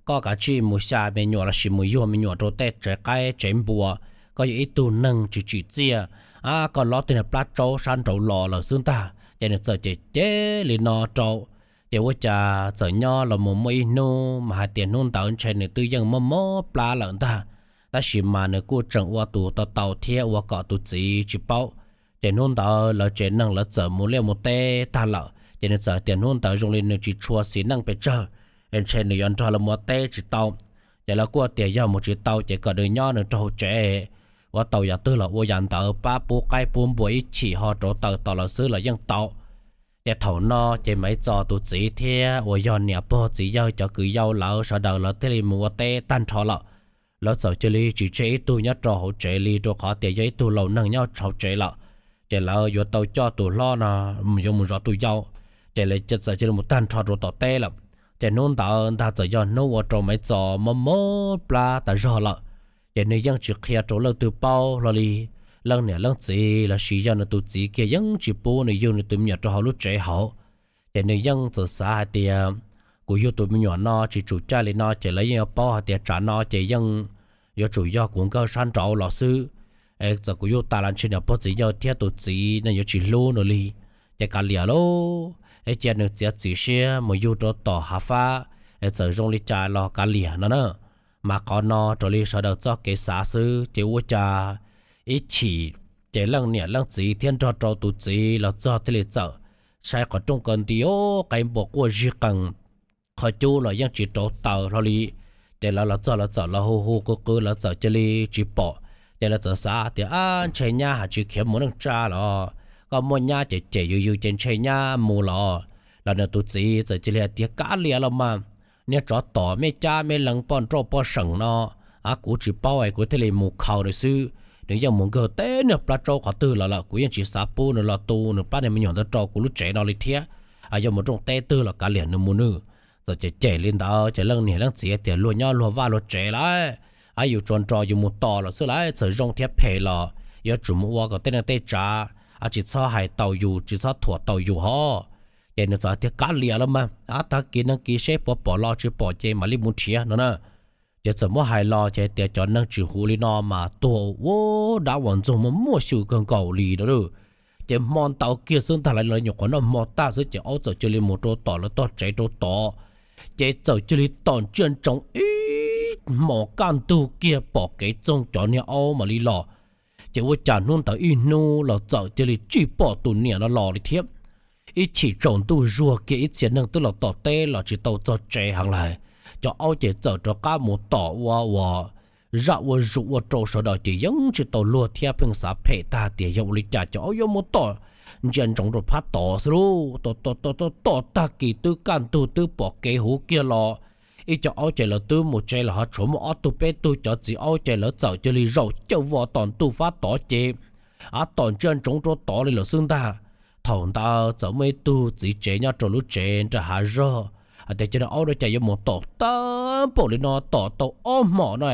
koj kav tsij mus xya me nyuam lossis mus yuag me nyuam rau tej tsev qaib tsev npua. Koj yog ib tug neeg tsis tsim txiaj, a koj lob tej niag plab tsaub sab nraud los lawm xwb ntag. Ces nws txawm cem cem li no rau. Ces ua cas txawm nyob los mus muaj ib hnub mas hais tias hnub ntawd ntshe nws twb yeej mob mob plab lawm ntag, tab sis mas nws kuj tseem ua tus tau tau thiab ua kom tus txiv tsis paub. Ces hnub ntawd lawv tsev neeg lawv txawm mus liaj mus teb tag lawm, ces nws txawm hais tias hnub ntawd zoo li nws tsis tshua xis neej pes tsawg, es ntshe nws yuav nrog lawv mus ua teb tsis tau. Ces lawv kuj tias yog mus tsis tau ces kom nws nyob nws rau hauv tsev, ua tau yam twg los ua yam ntawd, pab pub qaib pub npua ib chim ho rauv taws tos lawv xwb los yeej tau. Ces thaum no ces Maiv Txos tus txiv thiab uas yog niam pog txiv yawg cov kwv yau lawv sawv daws lawv thiaj li mus ua teb tag nrho lawm. Lawv txawm cia li tsis tseg ib tug nyob rau hauv tsev li, rau qhov tias yog ib tug laus neeg nyob hauv tsev lawm, ces lawv yuav tau coj tus hlob no yuav mus zov tus yau, ces lawv txawm cia li mus tag nrho rau tom teb lawm. Ces hnub ntawd ntag txawm yog hnub ua rau Maiv Txos mob mob plab tas zog lawm. Ces nws yeej tsis qhia rau leej twg paub hlo li. Leej niam leej txiv lossis yog nws tus txiv kiag yeej tsis pub nws yug nws tus me nyuam rau hauv lub tsev hauv. Ces nws yeej txawm xav hais tias kuv yug tus me nyuam no tsis tsum caij li no ces lawv yeej yuav paub hais tias tsam no ces yeej yuav tsum yog kuv nkawg sab nraud los xwb. Es txawm kuv yug tas los ntshe niam pog txiv yawg thiab tus txiv no yuav tsis hlub nws li. Ces kav liam lauj, es cia nws txiav txim siab mus yug rau tom hav fab, es txawm zoo li cas los kav liam no na. Mas qhov no raws li sawv daws txoj kev xav xwb, ces ua cas ib chim ces leej niam leej txiv thiab nrog rau tus txiv los txog thiaj li txawm saib qhov rooj kaw nti, o, qaib npua quaj zig qees, qhov cub los yeej tsis rauv taws hlo li. Ces lawv los txog lawv txawm los hu hu qw qw lawv txawm cia li tsis pom. Ces lawv txawm xav tias, ab, ntshe nyab hais tsis khiav mus neej tsa los, koj muaj nyab ces cem yws yws ces ntshe nyab mus los. Los nws tus txiv txawm cia li hais tias kav liam los mas, niag tsov tom mej cab mej lees poj nrauj poj seem no, a kuv tsis paub es kuv thiaj li mus khaus nws xwb. Nws yeej mus nkawg teb niag plab tsaub qhov twg los lawm, kuv yeej tsis xav pub nws los tu nws plab niag me nyuam ntawd rau kuv lub tsev no li thiab. Yog mus rooj teb twg los kav liam nws mus nws. Txawm cem cem li ntawd ces leej niam leej txiv tias luag nyob luag vaj luag tsev lawm, a yus tsuas nrog yus mus tos los xwb lawm, txawm zoo thiab phem los yuav tsum mus ua kom tej neej tej tsav, a tsis txhob hais taus yus tsis txhob thuam taus yus hov. Ces nws txawm tias kav liam los mas, a tag kis neeg kis seb puas pom los tsis pom ces mam li mus nrhiav no na. Ces txawm muab hais los ces tias cov neeg tsis huv li no mas tuag ua dab ua ntxoog muaj muaj xyw kawg nkaus li no. Ces hmo ntawd kiag xwb ntag, lawv nyuam qhuav noj hmo tag xwb ces aub txawm cia li mus rau tom lawv tog tsev rau tod. Ces txawm cia li tom ntsia ntsoov ib hmos kaj ntug kiag pom kev txoog cov niag aub mam li los. Ces ua cas hnub ntawd ib hnub los txawm cia li tsis pom tus niam no los li thiab. Ib chim tsaus ntuj zuag kiag ib txhia neeg twb los tom teb los tsis tau txog tsev heev lawm, cov aub ces txawm rov qab mus tom ua ua zaj ua zug ua rau sawv daws ces yeej tsis tau luag thiab pheej xav phem tag tias yog ua li cas cov aub yuav mus tom ntsia ntsoov rau phab tod xwb lauj. Tom tom tom tom tom tag kis twb kaj ntug twb pom kev huv kiag los, ib co aub ces lawv twb mus tsev lawm ho tshuav muaj ob tug peb tug cov txiv aub ces lawv txawm cia li zaum cawj vos tom ntug fab tod ces, a, tom ntsia ntsoov rau tod li lawm xwb ntag. Thaum ntawd txawm muaj ib tug txiv tsev nyob rau lub tsev nram hav zog hais tias cov niag aub no cas yuav mus tom tag npaum li no, tom tau ob hmos no,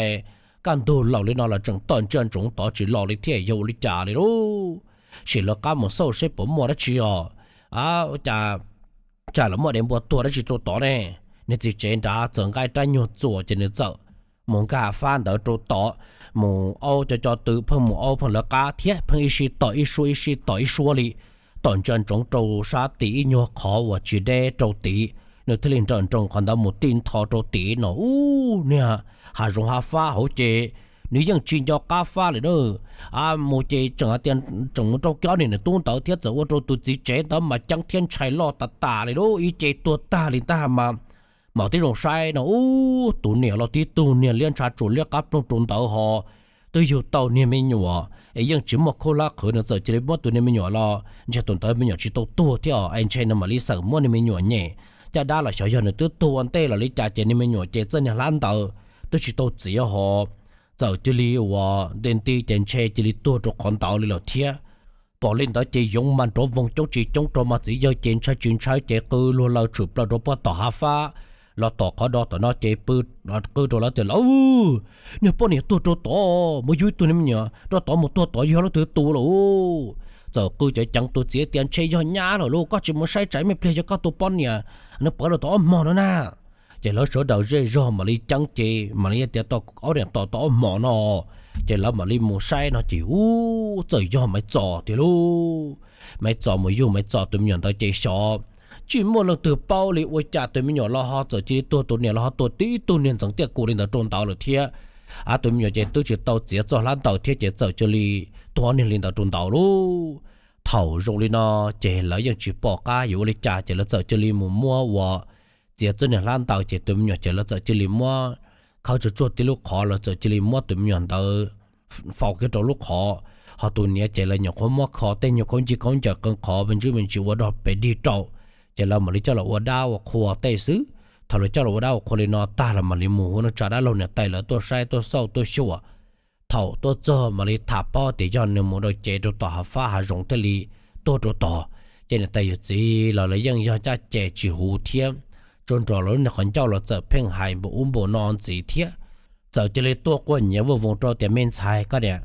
kaj ntug laus li no los tseem tom ntsia ntsoov tod tsis los li thiab, yog ua li cas li lauj? Sim lawv qab mus xauj seb puas muaj dab tsi os. A, cas, cas lawv muaj dev npua tuag dab tsi rau tod ne? Niag txiv tsev nrad txawm nqa rab nyuag txuas ces nws txawm mus nkag fab ntawd rau tod, mus aub co co tw pheej mus aub pheej lawv qab thiab pheej ib sij tom ib suab ib sij tom ib suab li. Tom ntsia ntsoov rau sab tid ib nyuag qhov uas tsis deb rau tid, nws thiaj li nrawm nroos qhov ntawd mus tij ntho rau tid no ub niag hav zoov hav fab hauv ces nws yeej tsis nco qab fab li na. A, mus ces tseem hais tias tseem mus rau kiag ob niag niam tub ntawd thiab txawm ua rau tus txiv tsev ntawd mas ceeb thiab ntshai loj tas tas li lauj, ib ce tuag tag li ntag mas. Mam tib zoo saib no ub tus niam los tib tug niag liab ntsha tsuas liab qab ploog rau ntawd ho twb yug tau niag me nyuam es yeej tsis muaj khub hlab qhwv, nws txawm cia li muab tus niag me nyuam los ntshe tus ntawd me nyuam tsis tau tuag thiab os, es ntshe nws mam li xawm muab niag me nyuam nyem. Caj dab los xyov yog nws twb tuag ua ntej los li cas ces niag me nyuam ces txoj niag hlab ntawd twb tsis tau txiav hos, txawm cia li ua nti nti ces ntshe cia li tuag rau qhov ntawd li lawm thiab. Pom li ntawd ces yoov mas nrov voog coob tsis coob rau mas txiv yawg ces ntshai tsis ntshai ces qw luag laws tshwm plaws rau puag tom hav fab los tom qhov do tom no ces pw qw rau lawv tias, Lauj, niag poj niam tuag rau tod, mus yug ib tug niag me nyuam rau tod mus tuag tod, yog leej twg tus lawm? Txawm qw ceev ceev, tus txiv tias, Ntshe yog nyab lawm lauj, koj tsis mus saib tsam ib pliag yog koj tus poj niam nws pawv rau tom ob hmos no na. Ces lawv sawv daws zej zog mam li ceeb ces mam li tias, Tau ob niam tom tau ob hmos no. Ces lawv mam li mus saib no ces ub, txawm yog Maiv Txos tiag lauj. Maiv Txos mus yug Maiv Txos tus me nyuam ntawd ces xyov tsis muaj leej twg paub li, ua cas tus me nyuam los ho txawm cia li tuag, tus niam los ho tuag tib tug niag ntxeev tiaj kus li ntawd rau ntawd lawm thiab. Av, tus me nyuam ces twb tsis tau txiav txoj hlab ntaws thiab ces txawm cia li tuag niag li ntawd rau ntawd lauj. Thaum zoo li no ces lawv yeej tsis pom qab yuav ua li cas ces lawv txawm cia li mus muab ua txiav txoj niag hlab ntaws ces tus me nyuam ces lawv txawm cia li muab khawb tsuag tsuag tib lub qhov, lawv txawm cia li muab tus me nyuam ntawd faus kiag rau lub qhov. Ho tus niam ces lawv nyuam qhuav muab kho tej nyuag khaub ncig khaub ncaws qee qhov me ntsis me ntsis ua dog pes dig rau, ces lawv mam li coj los ua dab ua qhua tej xwb. Thaum lawv coj los ua dab ua qhua li no tag los mam li mus hu neej tsa dab laug niam tais lawv tuaj saib tuaj xauj tuaj xyuas. Thaum tuaj txog mam li tham paub tias yog nws mus dau cev rau tom hav fab hav zoov thiaj li tuag rau tod. Ces niam tais yawm txiv los lawv yeej yog caj ces tsis huv thiab, tsuas nrog lawv lub niag qhov ncauj los txawm pheej hais npaum ub npaum no ntxiv thiab. Txawm cia li tuaj quaj nyiav vuj voos rau tias, Me ntxhais, koj niam,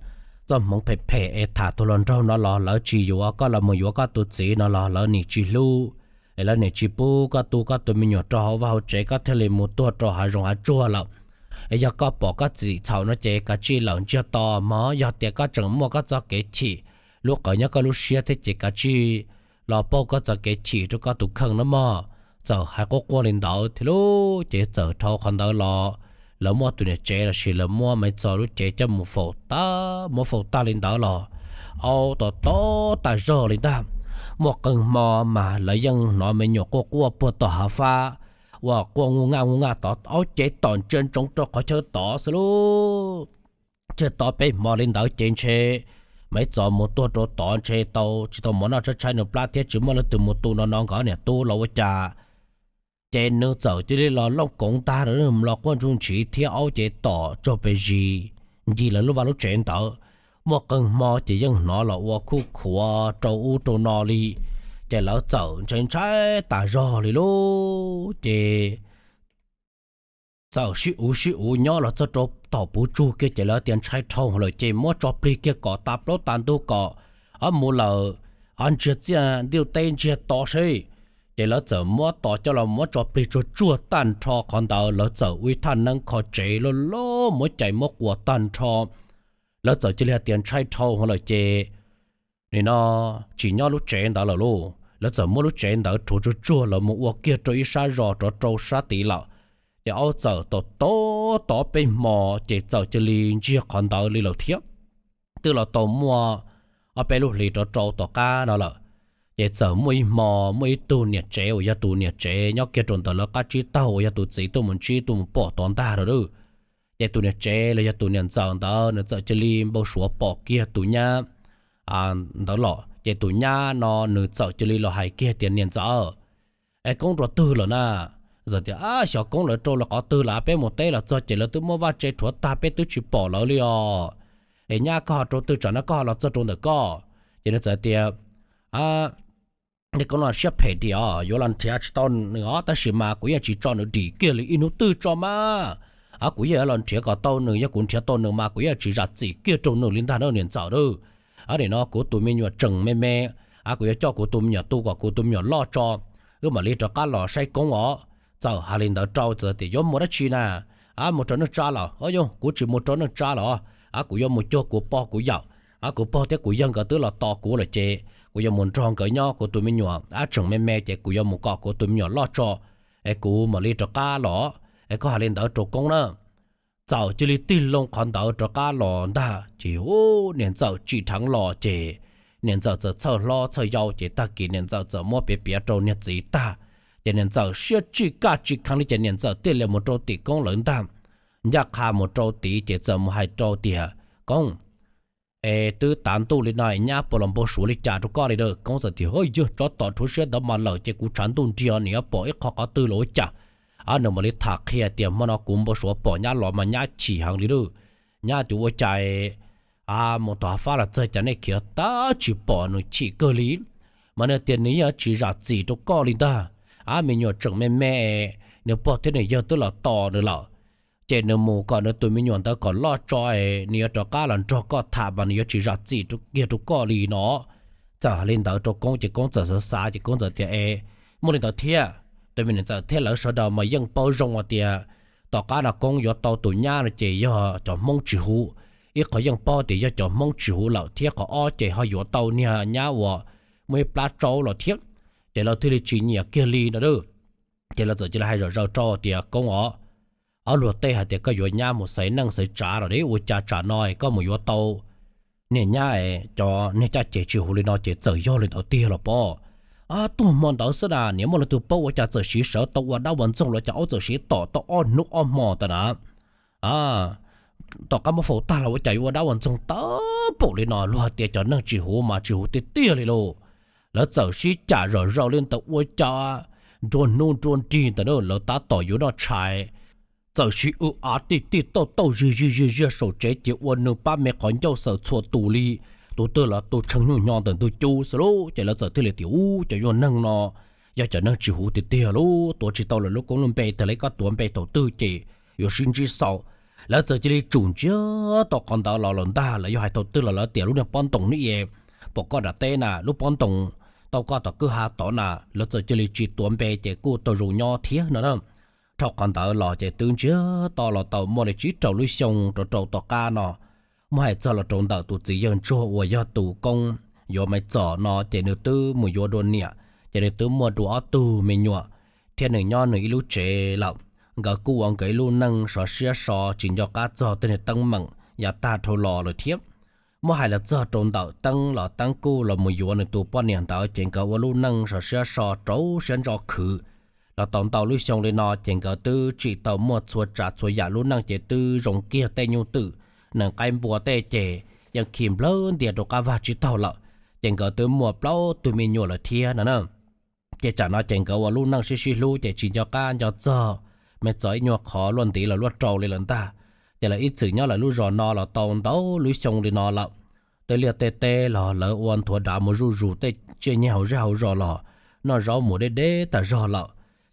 txoj hmoov phem phem es tham tus hluas nraug no los lawv tsis yuav koj los mus yuav koj tus txiv no los lawv nim tsis hlub, es lawv nim tsis pub koj tu koj tus me nyuam rau hauv vaj hauv tsev, koj thiaj li mus tuag rau hav zoov hav tsuag lawm. Es yog koj pom koj txim txhaum no ces kav tsij lawm ntsiag to mog, yog tias koj tseem muaj koj txoj kev chim lub qawv nyob koj lub siab thiab ces kav tsij los pauj koj txoj kev chim rau koj tus kheej no mog. Txawm hais quaj quaj li ntawd thiab lauj, ces txawm dhau qhov ntawd los lawv muab tus niam tsev los sis lawv muab Maiv Txos lub cev coj mus faus tag, muab faus tag li ntawd los au, tom tod tas zog li ntag. Muaj qee hmo mas lawv yeej hnov me nyuam quaj quaj puag tom hav fab uas quaj nkuj nkaj nkuj nkaj tod, aub cev tom ntsia ntsoov rau qhov chaw tod xwb lauj. Tsis tau peb hmo li ntawd ces ntshe Maiv Txos mus tuag rau tod, ntshe tau tsis tau mov noj tshaib tshaib nws plab thiab tsis muaj leej twg mus tu no no nkawd niam tub los ua cas. Ces nws txawm cia li los looj koov ntag, los quaj ntsuj ntshiv thiab aub cev tom tsaug pes zis ncig lawv lub vaj lub tsev ntawd. Muaj qee hmo ces yeej hnov los ua khuj khuav rau ub rau no li, ces lawv txawm ntshai ntshai tas zog li lauj. Ces txawm sib uv sib uv nyob los txog rau tom puv tsug kiag ces lawv tias ntshai dhau lawm ces muab tso plig kiag kom tas plaub tas ntug kom mus lawm, ntsiag txiaj ntiaj teb ntsiag to seb. Ces lawv txawm muab tos coj los muab tso plig tsuag tsuag tag nrho qhov ntawd, lawv txawm ua ib thaj neeb kho tsev loj loj muab cais muab quas tag nrho. Lawv txawm cia li hais tias ntshai dhau lawm ces nim no tsis nyob lub tsev ntawd lawm lauj. Lawv txawm muab lub tsev ntawd rhuav tsuag tsuag lawv mus ua kiag rau ib sab zos rov rau sab tid lawm. Ces aub txawm tau tod tod peb hmo ces txawm cia li ntsiag qhov ntawd li lawm thiab. Twb los tau muaj ob peb lub hlis rov rau tom qab no lawm, ces txawm muaj ib hmo muaj ib tug niam tsev uas yog tus niam tsev nyob kiag rau ntawm lawv qab tsib taug uas yog tus txiv tuaj mus ntsib tuaj mus pom tod ntag lawm. Ces tus niam tsev los yog tus niam ntxawm ntawd nws txawm cia li npau suav pom kiag tus nyab ntawd los, ces tus nyab no nws txawm cia li los hais kiag tias, Niam ntxawm, es koob rau twg lawm na? Ntxawm tias, Ab, xyov koob lawv rau lawv qhov twg lawm, peb mus teb los txog ces lawv twb muab vaj tse rhuav tag, peb twb tsis pom lawv li os. Es nyab, koj ho rau twg tsam no koj ho los txog rau ntawm koj? Ces nws txawm tias, Niag koob no siab phem dim os, yuav los nrhiav tsis tau nws os, tab sis mas kuv yeej tsis tso nws dim kiag li, ib hnub twg tso mas. Kuv yeej yuav los nrhiav kom tau nws, yog kuv nrhiav tau nws mas kuv yeej tsis zam txim kiag rau nws li ntag na niam ntxawm. Nim no kuv tus me nyuam tseem me me, kuv yuav coj kuv tus me nyuam tu kom kuv tus me nyuam loj tso, wb mam li rov qab los saib koob os. Txawm hais li ntawd rau, txawm tias, Yuav mus dab tsi na? Mus rau neej tsa los? Yog kuv tsis mus rau neej tsa los, kuv yuav mus cuag kuv pog kuv yawm. Kuv pog thiab kuv yawg nkawd twb los tos kuv lawm ces kuv yuav mus nrog nkawd nyob, kuv tus me nyuam ab tseem me me ces kuv yuav mus kom kuv tus me nyuam loj tso, es kuv mam li rov qab los. Es koj hais li ntawd rau koob na. Txawm cia li tig loo qhov ntawd rov qab los ntag ces niam ntxawm tsim dheev los ces niam ntxawm txawm txhawj hlob txhawj yau ces tag kis niam ntxawm txawm muab piav piav rau niag txiv tag, ces niam ntxawm siab tsis kaj tsis kheev li ces niam ntxawm thiaj li mus rau tim koob lawv ntag. Ncaj qha mus rau tid ces txawm mus hais rau tias, Koob, es twb tav ntuj li no nyab puas los npau suav li cas rau koj li a? Koob txawm tias, Yog tsob tom rhuav siab ntawd mas lawm ces kuv tshav ntuj nrig nws yuav pom ib qho qhov twg los ua cas? Nws mam li tham qhia tias, Hmo no kuv npau suav pom nyab los mas nyab chim heev li lauj. Nyab tias ua cas mus tom hav fab los txog cas nej khiav tab tsis pom nws, chim kawg li. Mas nws tias nws yeej tsis zam txim rau koj li ntag. Ab, me nyuam tseem me me, nws pog thiab nws yawg twb los tos nws lawm, ces nws mus kom nws tus me nyuam ntawd kom loj tso, nws yuav rov qab los nrog koj tham mas nws yuav tsis zam txim kiag rau koj li no. Txawm hais li ntawd rau Koob ces Koob txawm xav xav ces Koob txawm tias, E, muaj li ntawd thiab. Tus me niam ntxawm thiab lawv sawv daws mas yeej paub zoo hais tias tom qab no Koob yuav tau tus nyab no ces yog cov Hmoob tsis huv. Ib qhov yeej paub tias yog cov Hmoob tsis huv lawm thiab qhov ob ces ho yuav tau niag nyab uas muaj ib plab tsaub los thiab, ces lawv thiaj li tsis nyiam kiag li no. Ces lawv txawm cia li hais zom zaws rau tias, Koob os, ob luag tej hais tias koj yuav nyab mus xaiv neej xaiv tsav los de, ua cas tsam no koj mus yuav tau niag nyab, cov niag caj ces tsis huv li no ces txawm yog li ntawd tiag los pob. Tuag hmo ntawd xwb na, niam muaj leej twg paub ua cas txawm siv sawv tau ua dab ua ntxoog los cas ob txawm siv tom tau ob hnub ob hmo ntawd na. Tom qab muab faus tag los ua cas yuav ua dab ua ntxoog tau npaum li no, luag hais tias cov neeg tsis huv mas tsis huv tiag tiag li lauj. Lawv txawm sib cam zom zaws li ntawd ua cas nruab hnub nruab nrig ntawd lawv tab tom yuav noj tshais, txawm sib w av tij tij tauj tauj zig zig zig ziag saum tsev ces ua nws pab me qhov ncauj xaws txhua tus li, tus twg los tus tshee nyuj nyo ntawm ntug cub xwb lauj. Ces lawv txawm thiaj li tias, Ub, cov nyuag neeg no yog cov neeg tsis huv tiag tiag lauj, tuav tsis tau lawv lub koob lub npe tiag li, koj tuav npe thaum twg ces yuav sib ntsib xaus. Lawv txawm cia li tsum ntsiag tau qhov ntawd los lawm ntag. Lawv yuav hais thaum twg los lawv tias lub niag pob ntoos nib es pom koj nram teb na, lub pob ntoos tau koj tom kwj ha tod na, lawv txawm cia li tsis tuav npe ces kuj tau zoo nyob thiab no na. Dhau qhov ntawd los ces twb ntsiag to los tau muaj li tsib rau lub xyoo rau rau tom qab no, muab hais txog los rau ntawm tus txiv yawg ntsuag uas yog tus koob yuav Maiv Txos no ces nws twb mus yuav dua niam, ces nws twb muaj dua ob tug me nyuam thiab nws nyob nws ib lub tsev lawm. Nkawd kuj ua nkawd ib lub neej sov siab so tsis nco qab txog tej niag teeb meem yav tag dhau los lawm thiab. Muab hais los txog rau ntawm Teeb los Teeb kuj los mus yuav nws tus poj niam ntawd ces nkawd ua lub neej sov siab so rau siab ntso khwv los tau ntau lub xyoo li no ces nkawd twb tsim tau muaj txhua tsav txhua yam, lub neej ces twb zoo kiag, tej nyuj twm nees qaib npua tej ces yeej khi nplawg ntias rau qab vag tsib taug lawm. Ces nkawd twb muaj plaub tug me nyuam lawm thiab no na. Ces tsam no ces nkawd ua lub neej sib sib hlub ces tsis nco qab nco txog Maiv Txos ib nyuag qhov luaj ntiv los luaj rau li lawm ntag. Ces lawv ib txwm nyob lawv lub zos no los tau ntau lub xyoo li no lawm. Tej liaj tej teb los lawv ua nthuav dav mus zuj zus tej tsiaj nyeg hauv zej hauv zos los noj zaub mus deb deb tas zog lawm.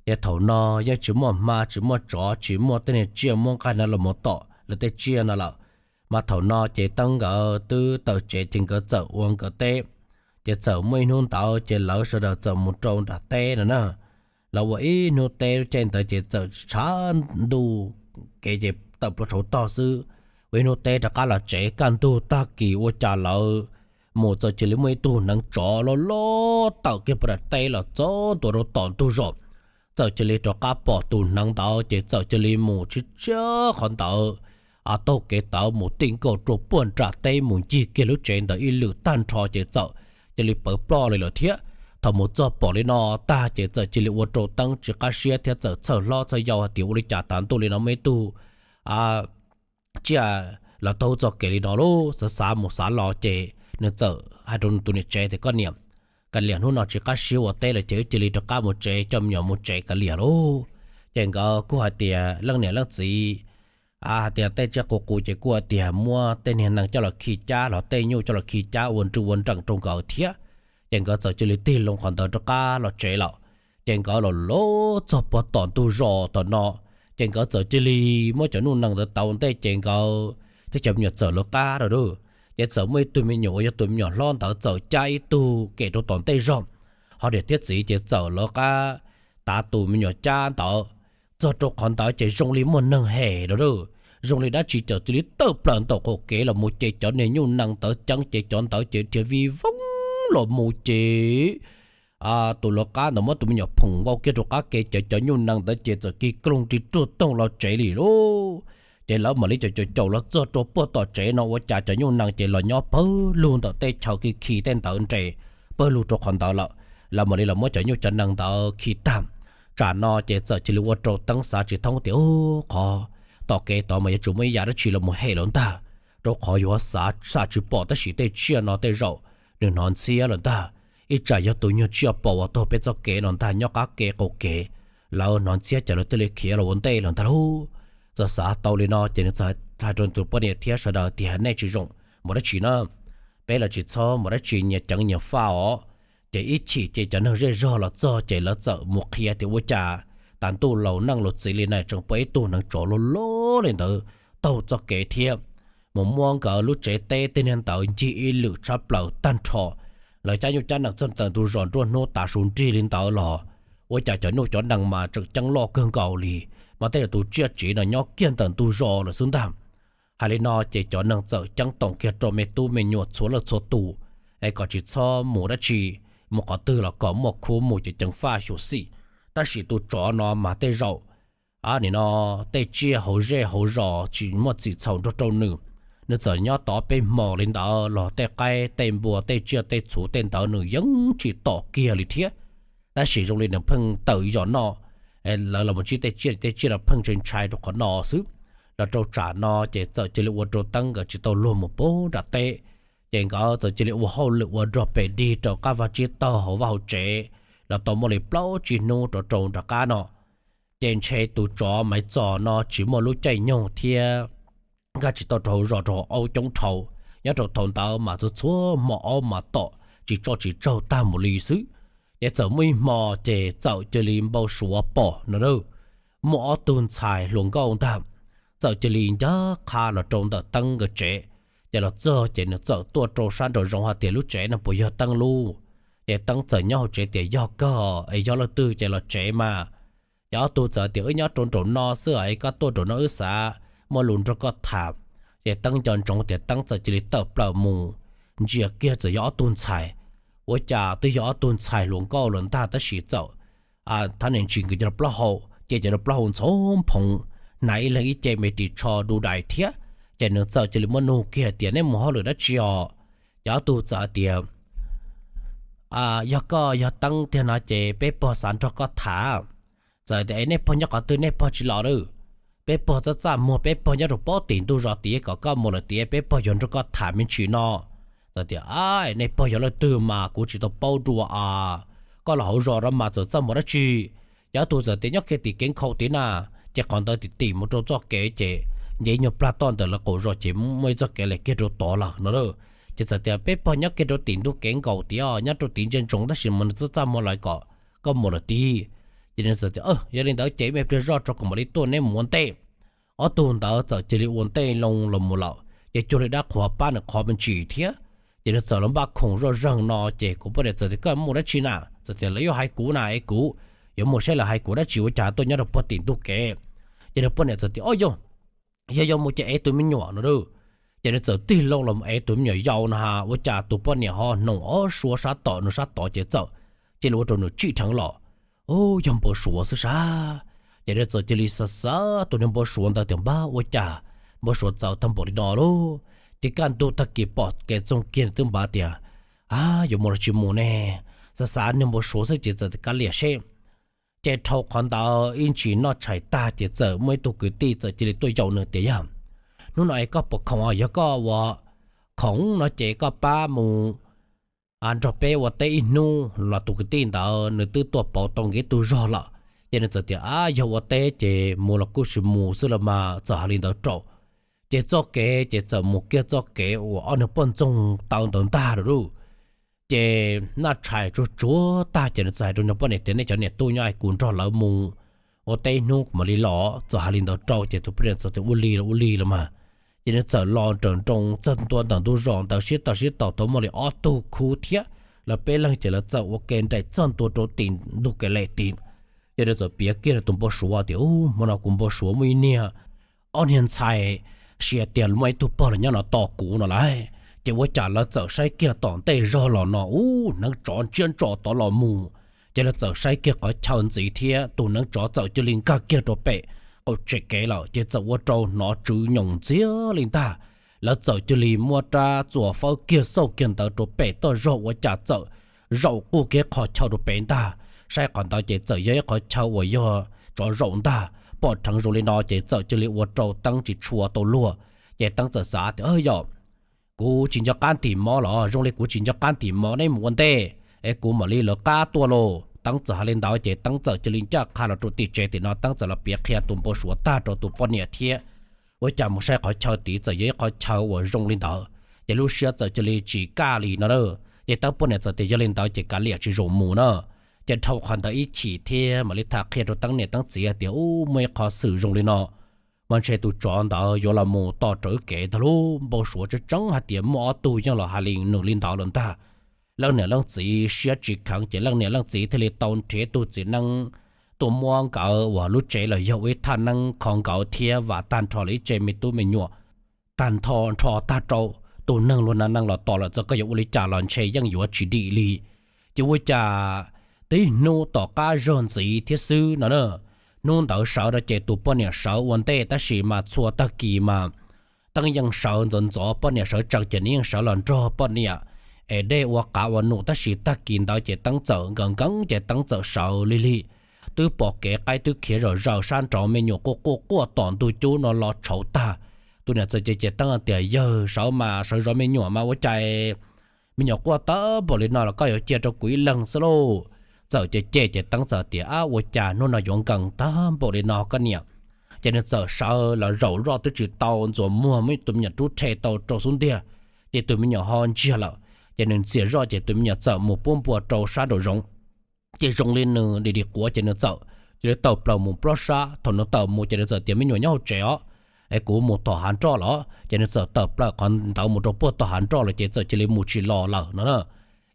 Ces thaum no yeej tsis muaj hma tsis muaj tsov tsis muaj tej niag tsiaj muab nqaij no los mus tom lawv tej tsiaj no lawm. Mas thaum no ces Teeb nkawd twb tawm tsev ces nkawd txawm ua nkawd teb. Ces txawm muaj ib hnub ntawd ces lawv sawv daws txawm mus rau nram teb no na. Lawv ua ib hnub teb lub caij ntawd ces txawm tshav ntuj kev ces tawm plaws tshauv tog xwb. Ua ib hnub teb rov qab los tsev kaj ntug tag kis ua cas lawv mus txawm cia li muaj ib tug hneev tsov loj loj tawm kiag puag nram teb los txog ntua rau tom ntug zos. Txawm cia li rov qab pom tus hneev ntawd ces txawm cia li mus tshiab tshiab qhov ntawd, taug kev tawv mus ti nkaus rau puag nram teb mus ncig kiag lub tsev ntawd ib lwm tag nrho ces txawm cia li pawv ploj li lawm thiab. Thaum mus txog pom li no tag ces txawm cia li ua rau Teeb tsis qab siab thiab txawm txhawj hlob txhawj yau hais tias ua li cas tav ntuj li no muaj ib tug tsiaj los taug txoj kev li no lauj. Xav xav mus xav los ces nws txawm hais rau nws tus niam tsev tias, Koj niam, kav liam, hnub no tsis qab siab ua teb lawm ces wb cia li rov qab mus tsev, coj me nyuam mus tsev kav liam lauj. Ces nkawd kuj hais tias leej niam leej txiv hais tias tej tsiaj qus qus ces kuj hais tias muab tej niag nees coj los khi cab los tej nyuj coj los khi cab ua nrwj ua nreem rau nkawd thiab. Ces nkawd txawm cia li tig loo qhov ntawd rov qab los tsev lawm. Ces nkawd los los txog puag tom ntug zos tom no, ces nkawd txawm cia li muab cov nyuj nees ntawd tau ntej ces nkawd thiab cov me nyuam txawm lawv qab lawm lauj. Ces txawm muaj ib tug me nyuam uas yog tus me nyuam hlob ntawd txawm cab ib tug kem rau tom ntej zog, ho niam thiab txiv ces txawm lawv qab tav tus me nyuam cab ntawd. Txog rau qhov ntawd ces zoo li muaj neeg hem lawm lauj, zoo li dab tsi txawm cia li tawm plaws ntaus qaum kev los mus ces cov niag nyuj nees ntawd ceeb ces cov ntawd ces dhia vij voog los mus ces tus lawv qab ntawd muab tus me nyuam phoom nkaus kiag rau qab kev ces cov nyuj nees ntawd ces txawm ci kloog ri ruaj toog los tsev li lauj. Ces lawv mam li caum caum caum los txog rau puag tom tsev no ua cas cov nyuj nees ces los nyob pawg lug ntawm tej chaw khi khi tej ntawd nres pawg lug rau qhov ntawd lawm. Lawv mam li los muab cov nyuj cov nees ntawd khi tag. Tsam no ces txawm cia li ua rau Teeb xav tsis thoob tias, Ub, qhov tom kev tod mas yuav tsum muaj ib yam dab tsi los mus hem lawv ntag. rau qhov yuav xav xam tsis pom tab sis tej tsiaj no tej zaum nws hnov ntxhiab lawm ntag. Ib tsam yog tus nyuag tsiaj pom uas taug peb txoj kev no ntag nyob qab kev qaum kev, lawv hnov ntxhiab ces lawv thiaj li khiav los ua ntej lawm ntag lauj. Txawm xav tau li no ces nws txawm hais rau tus poj niam thiab sawv daws tias nej tsis zoo mus dab tsi na, peb los tsis txhob mus dab tsi nyias ceev nyias faj os. Ces ib chim ces cov neeg zej zog los txog ces lawv txawm mus qhia tias ua cas tas ntuj laus neej laus txiv li na tseem pom ib tug neev tsov loj loj li ntawd taug txoj kev thiab mus muab nkawd lub tsev teb tej niag ntawd ncig ib lwm tshab plaws tag nrho. Lawv cab nyuj cab nees txog ntawm ntug zos nruab hnub tav su nrig li ntawd los ua cas cov nyuj cov nees mas tseem ceeb loj kawg nkaus li, mas tej tus tsiaj tsiv no nyob kiag ntawm ntug zos lawm xwb ntag. Hais li no ces cov neeg txawm ceeb toom kiag rau me tub me nyuam txhua leej txhua tus es kom tsis txhob mus dab tsi, mus qhov twg los kom muaj khub mus ces ceev faj xyuam xim. Tab sis tus tsov no mas tej zaum nim no tej tsiaj hauv zej hauv zos tsis muaj txim txhaum nrog rau nws. Nws txawm nyob tod peb hmo li ntawd los tej qaib tej npua tej tsiaj tej txhu tej ntawd nws yeej tsis tom kiag li thiab. Tab sis zoo li nws pheej tawm yos noj, lawv los mus ntsib tej tsiaj tej tsiaj los pheej ntshai ntshai rau qhov no xwb. Los rau tsam no ces txawm cia li ua rau Teeb nkawd tsis tau luag mus pub nram teb, ces nkawd txawm cia li ua hauj lwm ua nrog pem dig rau qab vaj tsib taug hauv vaj hauv tsev los tau muaj li plaub tsib hnub rov rau nram qab no. Ces ntshe tus tsov Maiv Txos no tsis muaj lub caij nyoog thiab nkag tsis tau rau hauv zos rau hauv aub coob dhau. Nyob rau thaum ntawd mas txhua txhua hmo aub mas tom tsis tso tsis tsaug tag mus li xwb. Ces txawm muaj ib hmo ces txawm cia li npau suav pom no na, muaj ob tug ntxhais hluas nkauj ntag txawm cia li ncaj qha los rau ntawm Teeb nkawd tsev. Ces los txog ces nws txawm tuaj rau sab nraum zoov hais tias lub tsev no puas yog Teeb lub? Ces Teeb txawm nyob hauv tsev tias yog kawg es yog leej twg ces los tsev mas. Ces ob tug txawm tias wb nyob rau nraum no xwb es koj tuaj nraum no wb xav muaj lus nrog koj tham. Ces Teeb nco ntsoov tias Teeb txawm cia li tawm plaws mus ntsia kiag txawm yog ob tug ntxhais. Ua cas twb yog ob tug ntxhais hluas nkauj lawm ntag tab sis txawm thab niam ntsis nkawd cov plaub hau ces cov plaub hau ntxhov phoov, hnav ib leeg ib ce me ris tsho du dais thiab. Ces nws txawm cia li muab nug kiag tias neb mus hauj lwm dab tsi os? Ces ob tug txawm hais tias yog koj yog Teeb tiag no ces peb pog xav nrog koj tham. Txawm tias es nej pog nyob qhov twg nej pog tsis los lawm? Peb pog txaj txaj muag peb pog nyob rau pob tim ntug zos tid kom koj mus lawm tias peb pog yuav nrog koj tham me ntsis no. Txawm tias nej pog yog leej twg mas kuv tsis tau paub dua a, koj los hauv zos no mas txawm txaj muag dab tsi? Ces ob tug txawm tias nyob kiag tim kev nkhaus tid na, ces qhov ntawd tim tim mus rau txoj kev ces nce nyuag plag toj ntawm lawv qaum zos ces muaj ib txoj kev li kiag rau tod lawm no. Ces txawm tias peb pog nyob kiag rau tim ntug kev nkaus tid os, nyob rau tim ntsia ntsoov tab sis mas nws txaj txaj muag lawm kom koj mus lawm tid. Ces nws txawm tias yog li ntawd ces me pliag zoj rau kom mam li tuaj neb mus ua ntej. Ob tug ntawd txawm cia li ua ntej loo los mus lawm ces cuag li dab qhuas pab nws qhov me ntsis thiab. Ces nws txawm los npaj khoom zoj zeeg no ces kuv poj niam txawm tias koj mus dab tsi na? Txawm tias lawv yuav hais kuv na es kuv yuav mus saib lawv hais kuv dab tsi ua cas tuaj nyob rau puag tim ntug kev. Ces nws poj niam txawm tias o yog, yog yuav mus ces ev tus me nyuam no. Ces nws txawm tig loo los ev tus me nyuam yau no ha ua cas tus poj niam ho hnoos ob suav sab tom nws sab tod ces txawm cia li ua rau nws tsim dheev los, u, yog npau suav xwb sas. Ces nws txawm cia li xav xav tus niag npau suav ntawd tias npab ua cas npau suav txawv tag npaum li no lauj. Ces kaj ntug tag kis pom kev txoog kiag nws twb npaj tias a, yuav mus los tsis mus ne. Xav xav niag npau suav xwb ces txawm kav liam seb. Ces dhau qhov ntawd ib ntsis noj tshais tag ces txawm muaj ib tug kwv tij txawm cia li tuaj yaum nws tias yog hnub no es koj puas khoom, yog koj ua khoom no ces koj pab mus nrog peb ua teb ib hnub los. Tus kwv tij ntawd nws twb tuaj pauv tau nkev tug zog lawm ces nws txawm tias a, yog ua teb ces mus los kuj sim mus xwb los mas txawm hais li ntawd rau. Ces txoj kev ces txawm mus kiag txoj kev uas ob niag poj ntxoog taw ntawd ntag lauj. Ces noj tshais tsuag tsuag tag ces nws txawm hais rau niag poj niam tias nej cov niam tub nyob es kuv nrog lawv mus ua teb ib hnub kuv mam li los. Txawm hais li ntawd rau ces tus poj niam txawm tias ua li los ua li los mas. Ces nws txawm los nrawm nroos txog ntua ntawm ntug zos ntawd sib tog sib tog tau muaj li ob tug khub thiab, lawv peb leeg ces lawv txawm ua ke nraim txog ntua rau tim ntug kev lem tid. Ces nws txawm piav kiag nws tus npau suav tias u, hmo no kuv npau suav muaj ib niag ob niag ntxhais, sis tias muaj ib tug pog los nyob no tos kuv no lauj. Ces ua cas lawv txawm saib kiag tom ntej zog los no u, neev tsov ntsiab ntso tod los mus. Ces lawv txawm saib kiag qhov chaw ntxiv thiab tus neev tsov txawm cia li nkag kiag rau pem qaum tsev kev lawm ces txawm ua rau hnov tswv nyoos ntxiag li ntag. Lawv txawm cia li muab rab txuas fawb kiag xauj kiag ntawd rau pem toj zog ua cas txawm zaum quj kiag qhov chaw rau pem ntag. Saib qhov ntawd ces txawm yog ib qhov chaw uas yog tsov zaum ntag. Pom dheev zoo li no ces txawm cia li ua rau Teeb tsis tshua tau luag. Ces Teeb txawm xav tias, Yog kuv tsis nco qab ntim mov los zoo li kuv tsis nco qab ntim mov, neb mus ua ntej es kuv mam li lawv qab tuaj lauj. Teeb txawm hais li ntawd ces Teeb txawm cia li ncaj qha los rau tim tsev tim no, Teeb txawm los piav qhia tus npau suav tag rau tus poj niam thiab. Ua cas mus saib qhov chaw tid txawm yog ib qhov chaw uas zoo li ntawd, ces lub siab txawm cia li tsis kaj li no na. Ces Teeb poj niam txawm tias yog li ntawd ces kav liam tsis zaum mus na. Ces dhau qhov ntawd ib chim thiab mam li tham qhia rau Teeb niam Teeb txiv hais tias, Ub, muaj ib qhov xwm zoo li no, mas ntshe tus tsov ntawd yuav los mus tom raws wb kev ntag lauj. Npau suav tseeb tseeb hais tias muaj ob tug yeej los hais li nws li ntawd lawm ntag. Leej niam leej txiv siab tsis kheev ces leej niam leej txiv thiaj li tau nrhiav tus txiv neeb tuaj muab nkawd uas lub tsev los yog ua ib thaj neeb kho nkawd thiab vam tag nrho lawv ib tse me tub me nyuam. Tag nrho tag rau tus neeg luag na neeg los tom lawm, txawm koj yuav ua li cas los ntshe yeej yuav tsis dim li. Ces ua cas tib hnub tom qab zog ntxiv thiab xwb no na, hnub ntawd sawv rau ces tus poj niam sawv ua ntej tab sis mas txhua tag kis mas Teeb yeej sawv ntxov ntxov, poj niam sawv tsees ces nws yeej sawv los nrog poj niam es dej ua qav ua num, tab sis tag kis ntawd ces Teeb txawm nkees nkees ces Teeb txawm sawv lig lig. Twb pom kev qaib twb khiav zom zaws sab nraud, me nyuam quaj quaj quaj tom ntug cub no los tshauv tag. Tus niam txawm ces Teeb tias, Yawg, sawv mas sawv zov me nyuam mas ua cas me nyuam quaj tag npaum li no los koj yuav cia rau kuv ib leeg xwb lauj. Txawm ces ces ces Teeb txawm tias, Ab, ua cas hnub no yuav nkees tag npaum li no koj niam? Ces nws txawm sawv los zaum zoj twb tsis tau ntxuav muag muab tus me nyuam rub rhe tau rau xub ntiag, ces tus me nyuam ho ntsiag lawm. Ces nws ntxias zoj ces tus me nyuam txawm mus pub npua rau sab nraum zoov. Ces zoo li nws dim dim quav ces nws txawm cia li tawm plaws mus plob sab. Thaum nws tawm mus ces nws txawm tias, Me nyuam nyob hauv tsev os, es kuv mus tom hav nroj los. Ces nws txawm tawm plaws qhov ntawd mus rau puag tom hav nroj lawm ces txawm cia li mus tsis los lawm no na.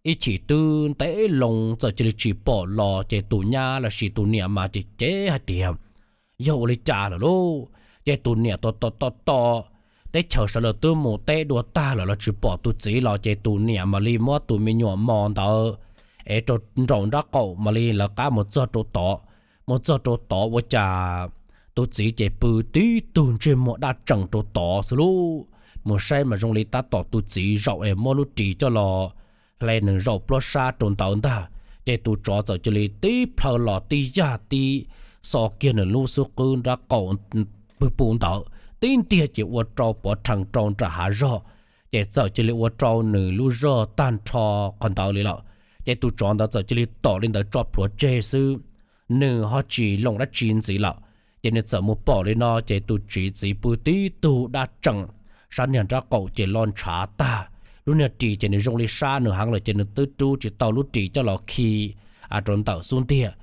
Ib chim twb ntev loo txawm cia li tsis pom los ces tus nyab los sis tus niam mas ces ces hais tias, Yog ua li cas lawm lauj? Ces tus niam tos tos tos tos teb chaws sawv daws twb mus teb dua tag lawm los tsis pom tus txiv los ces tus niam mam li muab tus me nyuam mos ntawd es rau nraum nraub qaum mam li lawv qab mus txog rau tod. Mus txog rau tod ua cas tus txiv ces pw tib tug ntsej muag daj tsees rau tod xwb lauj. Mus saib mas zoo li tab tom tus txiv zaum es muab lub ris coj los hle nws zaum plob sab rau ntawd ntag. Ces tus tsov txawm cia li tib plhaw los tib yag tib xo kiag nws lub xub qwb nraub qaum pw pw ntawd tib ntiag ces ua rau pov rhees rau nram hav zog, ces txawm cia li ua rau nws lub zog tag nrho qhov ntawd li lawm. Ces tus tsov ntawd txawm cia li tom li ntawd tso plhuav tseg xwb, nws ho tsis loom dab tsi ntxiv lawm. Ces nws txawm mus pom li no ces tus txiv txiv pw tib tug daj tsees, sab niag nraub qaum ces lo ntshav tag, lub niag ris ces nws zoo li sab nws heev lawm ces nws twb rub tsis tau lub ris coj los khi rau ntawm xub ntiag.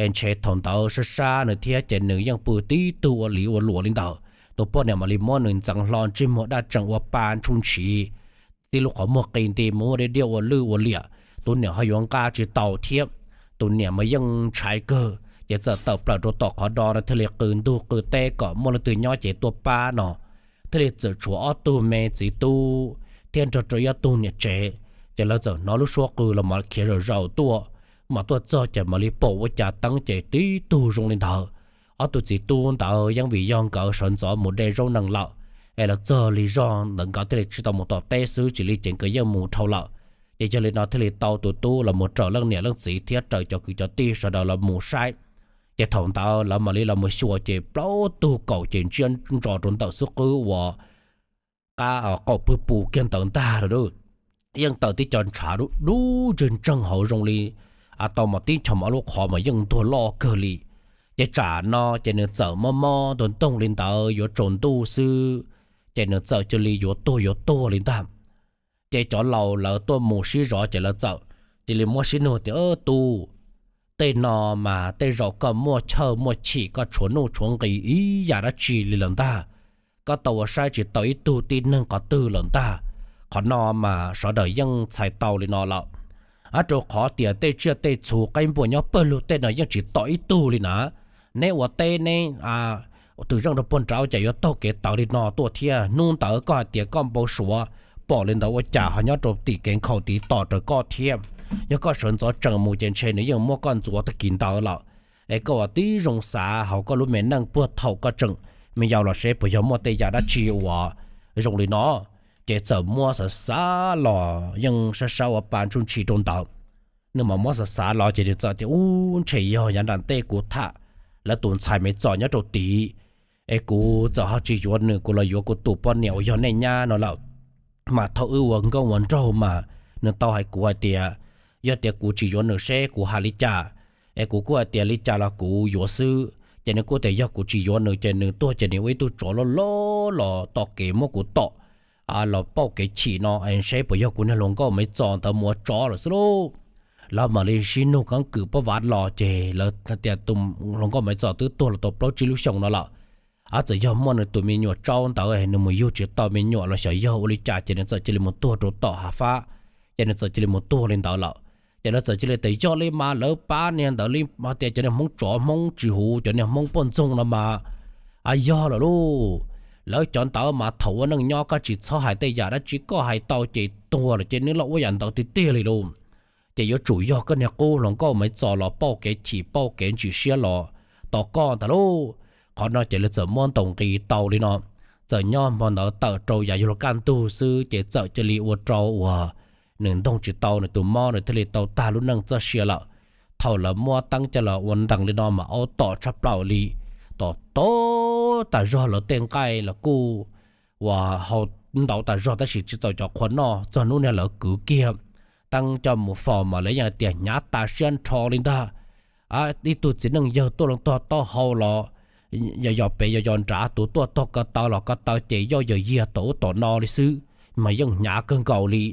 Es ntshe thaum ntawd sab sab nws thiab ces nws yeej pw tib tug ua li ua luam li ntawd. Tus poj niam mam li muab nws ntxeev hlo ntsej muag daj tsees ua pa ntshuj ntshiv, tib lub qhov muag qi nti mus ua diaj diaj ua lwj ua liam. Tus niam ho yuav nqa tsis tau thiab, tus niam mas yeej ntshai kawg ces txawm tawm plaws rau tom qhov do no thiaj li qw ntug qw teb kom muaj leej twg nyob ces tuaj pab no. Thiaj li txawm tshuav ob tug me txiv tub thiab nrog rau ib ob tug niam tsev, ces lawv txawm hnov lub suab qw los mas khiav zom zaws tuaj. Mas tuaj txog ces mam li pom ua cas teeb ces tib tug zoo li ntawd. Ob tug txiv tub ntawd yeej vim yog nkawd sawv ntxov mus de zaub nees lawm, es lawv txog li zog ntawd nkawd thiaj li tsis tau mus tom teb xwb, tsis li ces nkawd yeej mus dhau lawm. Ces yog li no thiaj li tau tus tub los mus raws leej niam leej txiv thiab raws cov kwv cov tij sawv daws los mus saib. Ces thaum ntawd lawv mam li los mus xyuas ces plaub tug kaum ces ntsiab ntso rau ntawm xub qwb uas qab qaum pw pus kiag ntawd ntag lawm. Yeej tawm tib co ntshav dub ntseeg ntseeg hauv zoo li tau mas tib ncho mov lub qhov mas yeej ntuag loj kawg li. Ces tsam no ces nws txawm mob mob ntuag ntoog li ntawd yuav tsaus ntuj xwb, ces nws txawm cia li yuav tuag yuav tuag li ntag. Ces cov laus lawv tuaj mus sib zov ces lawv txawm cia li muab sib nug tias, Tub, tej no mas tej zaum koj muaj chawj muaj chim koj tshuav nuj tshuav nqis ib yam dab tsi li lawm ntag. Koj tau ua saib tsis tau ib tug tib neeg qhov twg lawm ntag. Qhov no mas sawv daws yeej txhais tau li no lawm, rau qhov tias tej tsiaj tej txhu qaib npua nyob pawg lug tej no yeej tsis tom ib tug li na. Neb ua teb neb twm zeej rau puag nrad ua cas yuav taug kev tawv li no tuaj thiab? Hnub ntawd koj hais tias koj npau suav pom li ntawd ua cas ho nyob rau tim kev nkhaus tid tom raws koj thiab? Yog koj sawv ntxov tsees mus ces ntshe nws yeej muab koj ntxuav tag kis ntawd lawm. Es koj ua tib zoo xav hauv koj lub me neej puag thaum koj tseem me nyuam yaus los seb puas yog muaj tej yam dab tsi uas zoo li no. Ces txawm muab xav xav los yeej sab sab ua pa ntsuj ntshis rau ntawd. Nws mam muab xav xav los ces nws txawm tias, Ub, ntshe yog yav nram ntej kuv tham lawv tus ntxhais me txom nyob rau tid, es kuv txawm ho tsis yuav nws, kuv los yuav kuv tus poj niam uas yog nej nyab no lawm. Mas thaum wb ua nkauj ua nraug mas nws tau hais kuv hais tias, yog tias kuv tsis yuav nws seb kuv hais li cas, es kuv kuj hais tias li cas los kuv yuav xwb. Ces nws kuj tias yog kuv tsis yuav nws ces nws tuag ces nws ua ib tug tsov loj loj los tom kev muab kuv tom, los pauj kev chim no, seb puas yog kuv niag hluas nkauj Maiv Txos ntawd mus ua tsov lawm xwb lauj. Lawv mam li sib nug keeb kwm pab vav los ces lawv tias tus hluas nkauj Maiv Txos twb tuag los tau plaub tsib lub xyoos no lawm. Txawm yog muaj nws tus me nyuam tsaub ntawd nws mus yug tsis tau me nyuam los xyov yog ua li cas ces nws txawm cia li mus tuag rau tom hav fab, ces nws txawm cia li mus tuag li ntawd lawm. Ces lawv txawm cia li tias yog li mas lawv pab niag ntawd li mas tias cov niag Hmoob tsov Hmoob tsis huv cov niag Hmoob poj ntxoog no mas, a yog lawm lauj. Lawv cov ntawd mas thaum ua neej nyob koj tsis txhob hais tej yam dab tsi, koj hais tau ces tuag lawm ces nws los ua yam ntawd tiag tiag li lauj. Ces yuav tsum yog koj niag qub hluas nkauj Maiv Txos los pauj kev chim pauj kev ntsim siab los tom koj ntag lauj. Qhov no ces lawv txawm muab ntaus nqi tau li no. Txawm nyob hmo ntawd tawm rau yav yuav luag kaj ntug xwb ces txawm cia li ua rau uas nws ntoog tsis tau nws tus mob, nws thiaj li tau tag lub neej txoj sia lawm. Thaum lawv muab teeb coj los ua ntees li no mas aub tom tshaj plaws li, tom tau tas zog, lawv tej nqaij los kuj uas hau ntau tas zog tab sis tsis txaus cov qhua noj. Txog hnub niag lawv kwv kiag teeb coj mus faus mas lawv yeej tias hnyav tas siab nrho li ntag. Ib tug txiv neej yawg tuaj loo tog taub hau los yos yos pem yos yos nrad, tus tuaj tog ko taw los ko taw ces yoj yawm yiag tom ub tom no li xwb, mas yeej hnyav kawg nkaus li.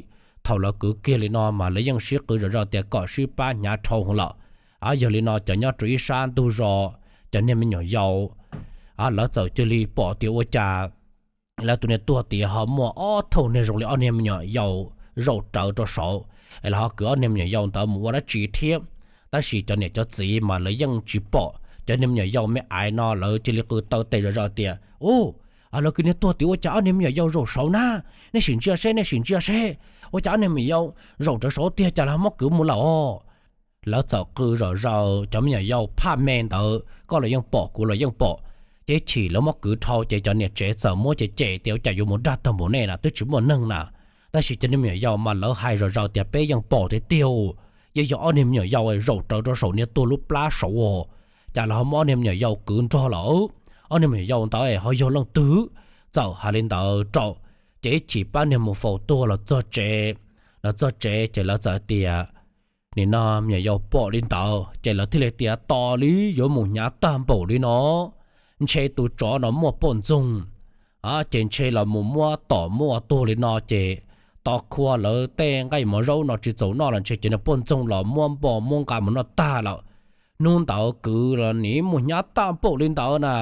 Thaum lawv kwv kiag li no mas lawv yeej sib qw zom zaws tias kom sib pab hnyav dhau hwv lawm. Yog li no cov nyob rau ib sab ntug zos, cov niag me nyuam yaus, lawv txawm cia li pom tias ua cas lawv tus niag tuag tid ho muaj ob thaum niag zoo li ob niag me nyuam yaus zaum rawv rau saud, es lawv ho kwv ob niag me nyuam yaus ntawd mus ua dab tsi thiab. Tab sis cov niam cov txiv mas lawv yeej tsis pom. Cov niag me nyuam yaus me aiv no lawv cia li qw taw tes zom zaws tias, Ub, lawv kwv niag tuag tid ua cas ob niag me nyuam yaus zaum saud na? Nej sim ntsia seb, nej sim ntsia seb, ua cas ob niag me nyuam yaus zaum rawv saud tiag, cas lawv muab kwv mus lawm os? Lawv txawm qw zom zaws, cov me nyuam yaus phaj me ntawd koj los yeej pom, kuv los yeej pom. Ces chim lawv muab kwv dhau ces cov niam tsev txawm muab cem cem tias, Ua cas yuav mus dag tag npaum nej na, twb tsis muaj neeg na. Tab sis cov niag me nyuam yaus mas lawv hais zom zaws tias, Peb yeej pom tiag tiag, yeej yog ob niag me nyuam yaus zaum rawv rau saum niag tuag lub plab saud os. Cas lawv ho muab ob niag me nyuam yaus kwv nrog lawm. Ob niag me nyuam yaus ntawd ho yog leej twg? Txawm hais li ntawd rau, ces ib chim pab niag mus faus tuag los txog tsev, los txog tsev ces lawv txawm tias, Nim no me nyuam yaus pom li ntawd ces lawv thiaj li tias, Tos li yuav mus hnyav tag npaum li no, ntshe tus tsov no muaj poj ntxoog, ces ntshe los mus muab tom muab ua tuag li no ces tos khua lawv tej nqaij mov zaub no tsis txaus noj los ntshe cov niag poj ntxoog los muab npo muab nqa mus noj tag lawm. Hnub ntawd kwv los nim mus hnyav tag npaum li ntawd na.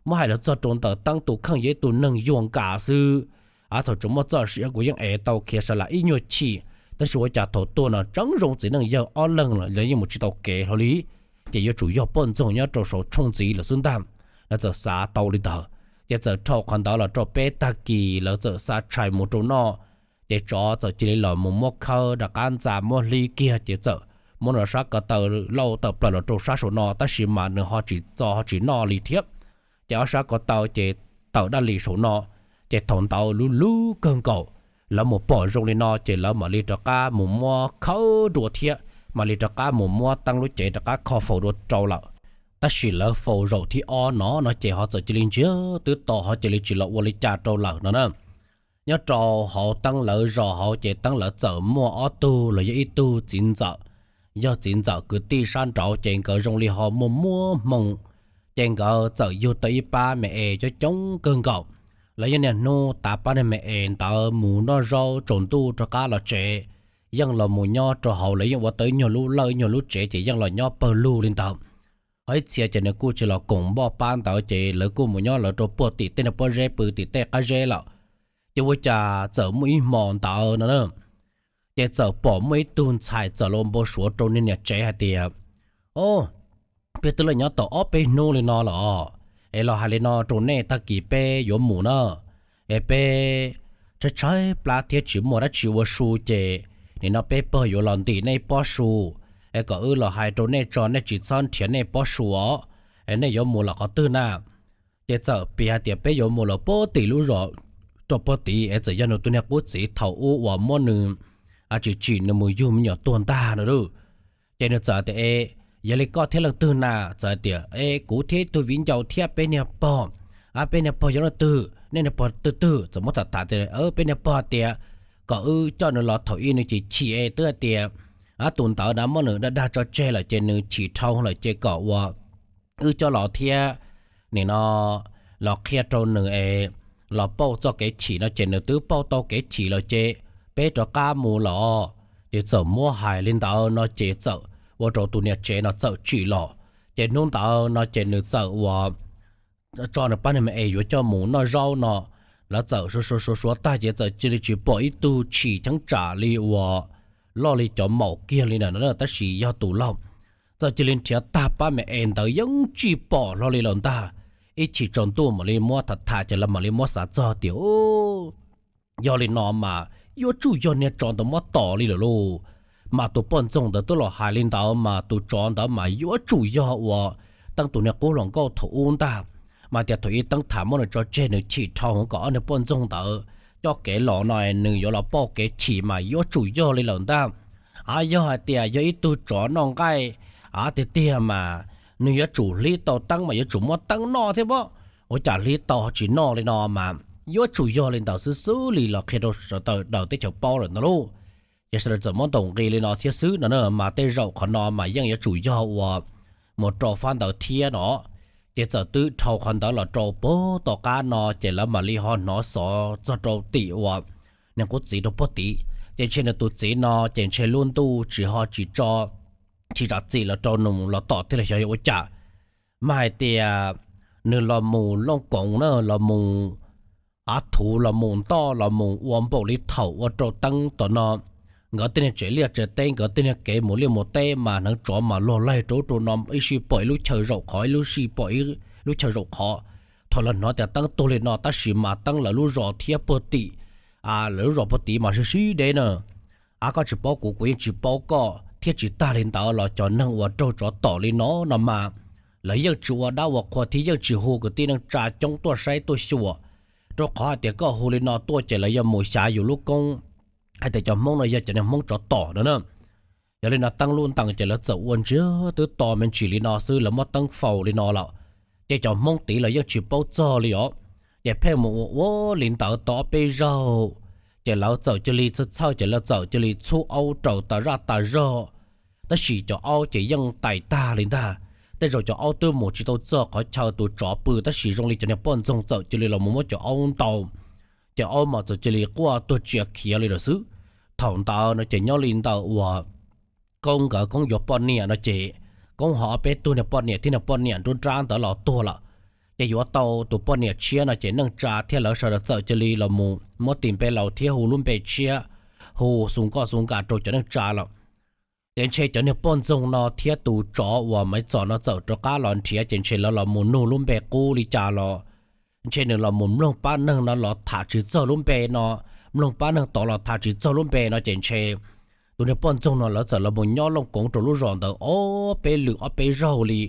Muab hais los txog rau ntawm teeb tus kheej yog ib tug neeg yuag nkas xwb. Thaum tseem muaj txoj sia kuv yeej ev tau khiav sa las ib nyuag chim, tab sis ua cas thaum tuag no tseeb zoo txiv neej yawg ob leeg los yeej mus tsis tau kev hlo li, ces yuav tsum yog poj ntxoog nyob rau saum tshooj ntxiv lawm xwb ntag. Lawv txawm xav tau li ntawd, ces txawm dhau qhov ntawd los rau peb tag kis lawv txawm xa tshais mus rau noj. Ces tsov txawm cia li los mus muab khawb rov qab ntxa muab hlib kiag ces txawm muab nws sab ko taw lauj tawm plaws los rau sab saum no tab sis mas nws ho tsis txo ho tsis noj li thiab. Ces ob sab ko taw ces tawm daj li saum no. Ces thaum ntawd lub lub kawg nkaus, lawv mus pom zoo li no ces lawv mam li rov qab mus muab khawb dua thiab mam li rov qab mus muab teeb lub cev rov qab kho faus dua rau lawm. Tab sis lawv faus zaum thib ob no no ces ho txawm cia li ntsiag twb to ho cia li tsis los ua li cas rau lawm no na. Nyob rau hauv teeb lawv zos hauv ces teeb lawv txawm muaj ob tug los yog ib tug txiv ntxawm, yog txiv ntxawm kwv tij sab nraud ces nkawd zoo li ho muaj muaj hmoo, ces nkawd txawm yug tau ib pab me es coob coob kawg nkaus. Lawv yeej niaj hnub tav pab niag me es ntawd mus noj zaub tsaus ntuj rov qab los tsev, yeej los mus nyob rau hauv, lawv yeej ua tau ib nyuag lub lawj ib nyuag lub tsev ces yeej los nyob pawg lug li ntawd. Ho ib txhia ces nws kuj tsis los koom npoj pab ntawd ces lawv kuj mus nyob lawv rau puag tim tej niag pob zeb pw tim tej qab zeb lawm. Ces ua cas txawm muaj ib hmo ntawd no na, ces txawm pom muaj ib tug ntxhais txawm los npau suav rau niag niam tsev hais tias, O, peb twb los nyob tau ob peb hnub li no lawm os, es los hais li no rau nej, tag kis peb yuav mus na, es peb tshaib tshaib plab thiab tsis muaj dab tsi ua su ces nim no peb pog yuav los ntim nej pob su, es kom wb los hais rau nej tso, nej tsis txhob nrhiav nej pob su os, es nej yuav mus lawm qhov twg na? Ces txawm piav hais tias peb yuav mus lawm puag tim lub zos rau puag tid, es txawm yog nws tus niag qub txiv thaum ub uas muab nws tsim tsim nws mus yug me nyuam tuag ntag no lauj. Ces nws txawm tias, E, yog li koj thiab leej twg na? Txawm tias, E, kuv thiab ib tug viv ncaus thiab peb niag pog Ab, peb niag pog yog leej twg, nej niag pog twg twg? Txawm muab tham tham tias, peb niag pog tias kom wb coj nws los thaum ub nws chim chim es twb hais tias, ab, tus ntawd na muab nws dag dag tso tseg lawm ces nws chim dhau lawm ces kom ua wb coj los thiab, nim no los qhia rau nws es los pauj txoj kev chim no ces nws twb pauj tau kev chim lawm ces peb rov qab mus los. Ces txawm muab hais li ntawd no ces txawm ua rau tus niam tsev no txawm tsim los. Ces hnub ntawd no ces nws txawm ua tso nws pab niag me es yuav coj mus noj zaub no, lawv txawm suav suav suav suav tag ces txawm cia li tsis pom ib tug tshis cheeb tsam li uas loj li cov maum kiag li na, tab sis yog tus laug. Txawm cia li nrhiav tag pab me es ntawd yeej tsis pom hlo li lawm ntag. Ib chim tsaus ntuj mam li muab tham tham ces lawv mam li muab xav txog tias, yog li no mas yuav tsum yog niag tsov ntawd muab tom li lawm lauj. Mas tus poj ntxoog ntawd twb los hais li ntawd mas tus tsov ntawd mas yuav tsum yog uas Teeb tus niag qub hluas nkauj thaum ub ntag. Mas tias thaum ub Teeb tham muab nws tso tseg nws chim dhau hwv kom ob niag poj ntxoog ntawd coj kev los no nws yuav los pauj kev chim mas yuav tsum yog li lawm ntag. A, yog hais tias yog ib tug tsov noj nqaij, a, tiag tiag mas nws yuav tsum hlib tau Teeb mas yuav tsum muab Teeb noj thiab pob. Ua cas hlib tau tsis noj li no mas yuav tsum yog li ntawd xwb xwb li los qhia rau sawv daws daws teb chaws paub lawm ntag lauj. Ces sawv daws txawm muab ntaus nqi li no thiab xwb no na, mas tej zaum qhov no mas yeej yuav tsum yog uas mus rau fab ntawd thiab no. Ces txawm twb dhau qhov ntawd los rau puag tom qab no ces lawv mam li ho hnov xov txog rau tim uas niag qub txiv rau puag tid. Ces ntshe nws tus txiv no ces ntshe lub ntuj tsis ho tsis tso tsis zam txim los rau nws los tom thiaj li xyov yog ua cas. Mas hais tias nws los mus looj koov na, los mus av thuv, los mus ntoj, los mus ua npaum li thaum ua rau Teeb tom no nkawd tej niag tsev liaj tsev teb, nkawd tej niag kev mus liaj mus teb mas hneev tsov mas luag laig rau ub rau no, ib sij pom ib lub chaw zaum qhov, ib lub sij pom ib lub chaw zaum qhov. Thaum lawv hnov tias Teeb tuag li no tab sis mas Teeb lawv lub zos thiab puag tim, lawv lub zos puag tid mas sib sib deb na. A, koj tsis paub kuv, kuv yeej tsis paub koj thiab. Tsis tag li ntawd los cov neeg uas raug tsov tom li no no mas lawv yeej tsis ua dab ua qhua thiab yeej tsis hu kwv tij neej tsa coob tuaj saib tuaj xyuas, rau qhov hais tias koj hu li no tuaj ces lawv yuav mus xyav yus lub koob hais tias cov Hmoob no yog cov niag Hmoob tsov tom no na. Yog li no Teeb lub ntees ces lawv txawm ua ntsiag twb to me ntsis li no xwb lawv muab Teeb faus li no lawm. Ces cov Hmoob tid los yeej tsis paub txog li os. Ces pheej mus ua ua li ntawd tau ob peb zaug, ces lawv txawm cia li txhawj txhawj ces lawv txawm cia li txhub aub raws tas zaj tas zog. Tab sis cov aub ces yeej tais tag li ntag. Tej zaum cov aub twb mus tsis tau txog qhov chaw tus tsov pw tab sis zoo li cov niag poj ntxoog txawm cia li los mus muab cov aub ntaus, ces aub mas txawm cia li quaj tuag tsia khiav li lawm xwb. Thaum ntawd no ces nyob li ntawm uas Koob nkawd, Koob yuav poj niam no ces Koob ho ob peb tug niag poj niam thiab niag poj niam nruab nrab ntawd los tuag lawm. Ces yuav tau tus poj niam tshiab no ces neej tsa thiab lawv sawv daws txawm cia li los mus muab tis npe laus thiab hu lub npe tshiab, hu xu nkoj xu nkas rau cov neej tsa lawm. Ces ntshe cov niag poj ntxoog no thiab tus tsov uas Maiv Txos no txawm rov qab los nrhiav ces ntshe lawv los mus nug lub npe qub li cas los ntshe nws los mus mloog pab neeg no los tham tsis txog lub npe no, mloog pab neeg tod los tham tsis txog lub npe no ces ntshe tus niag poj ntxoog no lawv txawm los mus nyob looj koov rau lub zos ntawd ob peb lwm ob peb zaug li.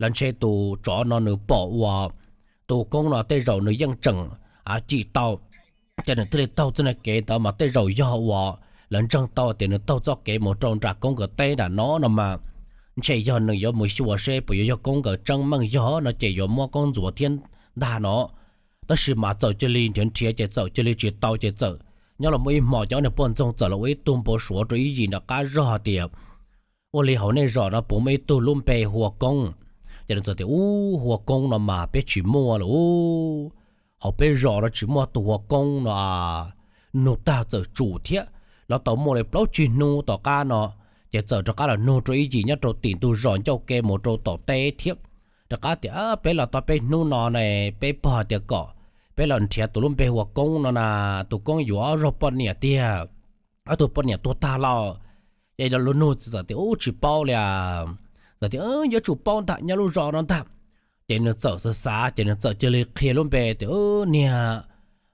Los ntshe tus tsov no nws pom uas tus Koob no tej zaum nws yeej tseem cim tau, ces nws thiaj li taug txoj niag kev ntawd mas tej zaum yog uas lawv ntseeg tau tias nws taug txoj kev mus rau nram Koob nkawd teb nram no no mas ntshe yog nws yuav mus xyuas seb puas yuav yog Koob nkawd tseeb meej yog no ces yuav muab Koob ntxuav thiab ntag no. Tab sis mas txawm cia li nrhiav nrhiav ces txawm cia li tsis tau ces txawm nyob los muaj ib hmo ces ob niag poj ntxoog txawm los ua ib tug npau suav rau ib yim nram qab zog hais tias, ua li hauv nej zos no puas muaj ib tug lub npe hu ua Koob? Ces nws txawm tias, ub, hu ua Koob no mas peb tsis muaj lawm ub. Hauv peb zos no tsis muaj tus hu ua Koob no. Nug tag txawm tsum thiab, los tau muaj li plaub tsib hnub tom qab no, ces txawm rov qab los nug rau ib yim nyob rau tim ntug zos ncauj ke mus rau tom teb thiab. Rov qab tias, peb los tau peb hnub no ne, peb pog hais tias kom peb los nrhiav tus lub npe hu ua Koob no na, tus Koob yuav ob zaug poj niam tiag, ob tug poj niam tuag tag lawm. Ces lawv nug txawm tias, ub, tsis paub li. Txawm tias, yuav tsum paub ntag, nyob lub zos no ntag. Ces nws txawm xav xav ces nws txawm cia li qhia lub npe tias, niag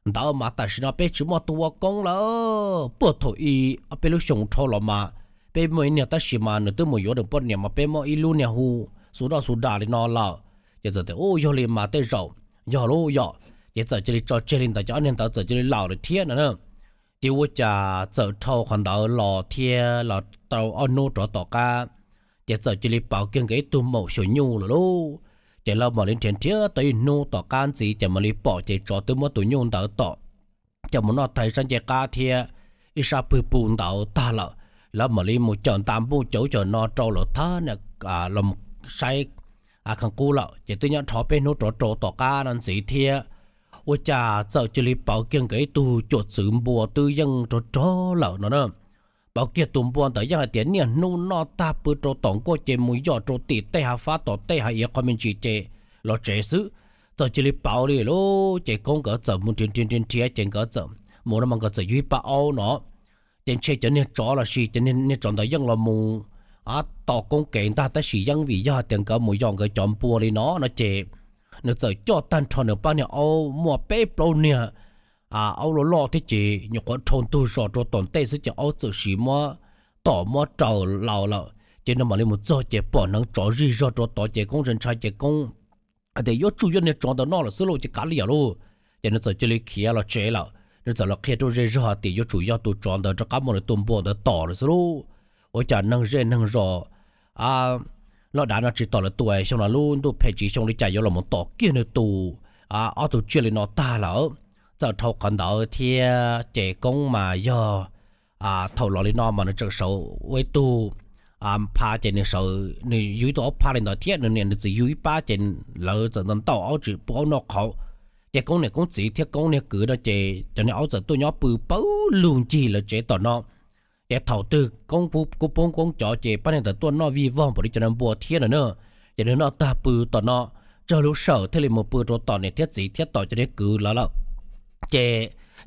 ntawd mas tam sim no peb tsis muaj tus hu ua Koob lawm. Puag thaum ub ob peb lub xyoo dhau los mas peb muaj ib niag tab sis mas nws twb mus yuav nws poj niam mas peb muaj ib lub niag hu xu doj xu das li no lawm. Ces txawm tias, ub, yog li mas tej zaum yog lub yom. Ces txawm cia li tso tseg li ntawd ces ob niag ntawd txawm cia li laus lawm thiab no na. Ces ua cas txawm dhau qhov ntawd los thiab los tau ob hnub rov tom qab, ces txawm cia li pawv kiag nkawd ib tug maum xyaum nyuj lawm lauj. Ces lawv mam li nrhiav nrhiav tau ib hnub tom qab ntxiv ces mam li pom ces tsov twb muab tus nyuj ntawd tom coj mus noj tag ib sab ncej qab thiab ib sab pwg pus ntawd tag lawm. Lawv mam li mus cawm nta npuj cawv cawm no rau lawv thab los saib kheev qub lawm ces twb nyob dhau peb hnub rov rau tom qab no ntxiv thiab ua cas txawm cia li pauv kiag nkawd ib tug cuam txwv npua twb yeej rog rog lawm no na. Pauv kiag tus npua ntawd yeej hais tias niaj hnub noj tag pw rau tom nkuaj ces mus yos rau tim tej hav fab tom tej hav iav qhov me ntsis ces los tsev xwb. Txawm cia li pauv li lawm ces Koob nkawd txawm mus nrhiav nrhiav nrhiav nrhiav ces nkawd txawm mus no mas nkawd txawm yug ib pab aub no. Ces ntshe cov niag tsov los sis cov niag tsov ntawd yeej los mus tos Koob kev ntag tab sis yeej vim yog tias nkawd mus yos nkawd cov npua li no no ces nws txawm coj tag nrho nws pab niag aub muaj peb plaub niag aub loj loj thiab ces nyuam qhuav dhau ntug zos rau tom ntej xwb ces aub txawm sim muab tom muab raws laus lawm ces nws mam li mus txog ces pom hneev tsov zij zog rau tod ces Koob ntshai ntshai ces Koob hais tias yuav tsum yog niag tsov ntawd noj lawm xwb lauj ces kav liam lauj. Ces nws txawm cia li khiav los tsev lawm, nws txawm los qhia rau zej zog tias yuav tsum yog tus tsov ntawd rov qab muab nws tus npua ntawd tom lawm xwb lauj. Ua cas neeg zej neeg zos loj dav no tsis tom lawv tus, xyoo no lub ntuj phem tsis xyoo li cas yuav los mus tom kiag nws tus ob tug tsiaj li no tag lawm. Txawm dhau qhov ntawd thiab ces Koob mas yog thaum los li no mas nws tseem sawv ua ib tug pha ces nws sawv nws yug ib tug aub pha li ntawd thiab nws niam nws txiv yug ib pab ces lawv txawm ntaus ntaus aub tsis pub aub noj qhauv. Ces Koob niam Koob txiv thiab Koob niag kwv no ces cov niag aub txawm tuaj nyob pw pawg lug ncig lawv tsev tom no. Ces thaum twg Koob kuj poob Koob cov ces pab niag ntawd tuaj noj vij vog npaum li cov niag npua thiab no na. Ces nws noj tag pw tom no, tsawg lub sij hawm thiaj li mus pw rau tom niam thiab txiv thiab tom cov niag kwv lawv lawm. Ces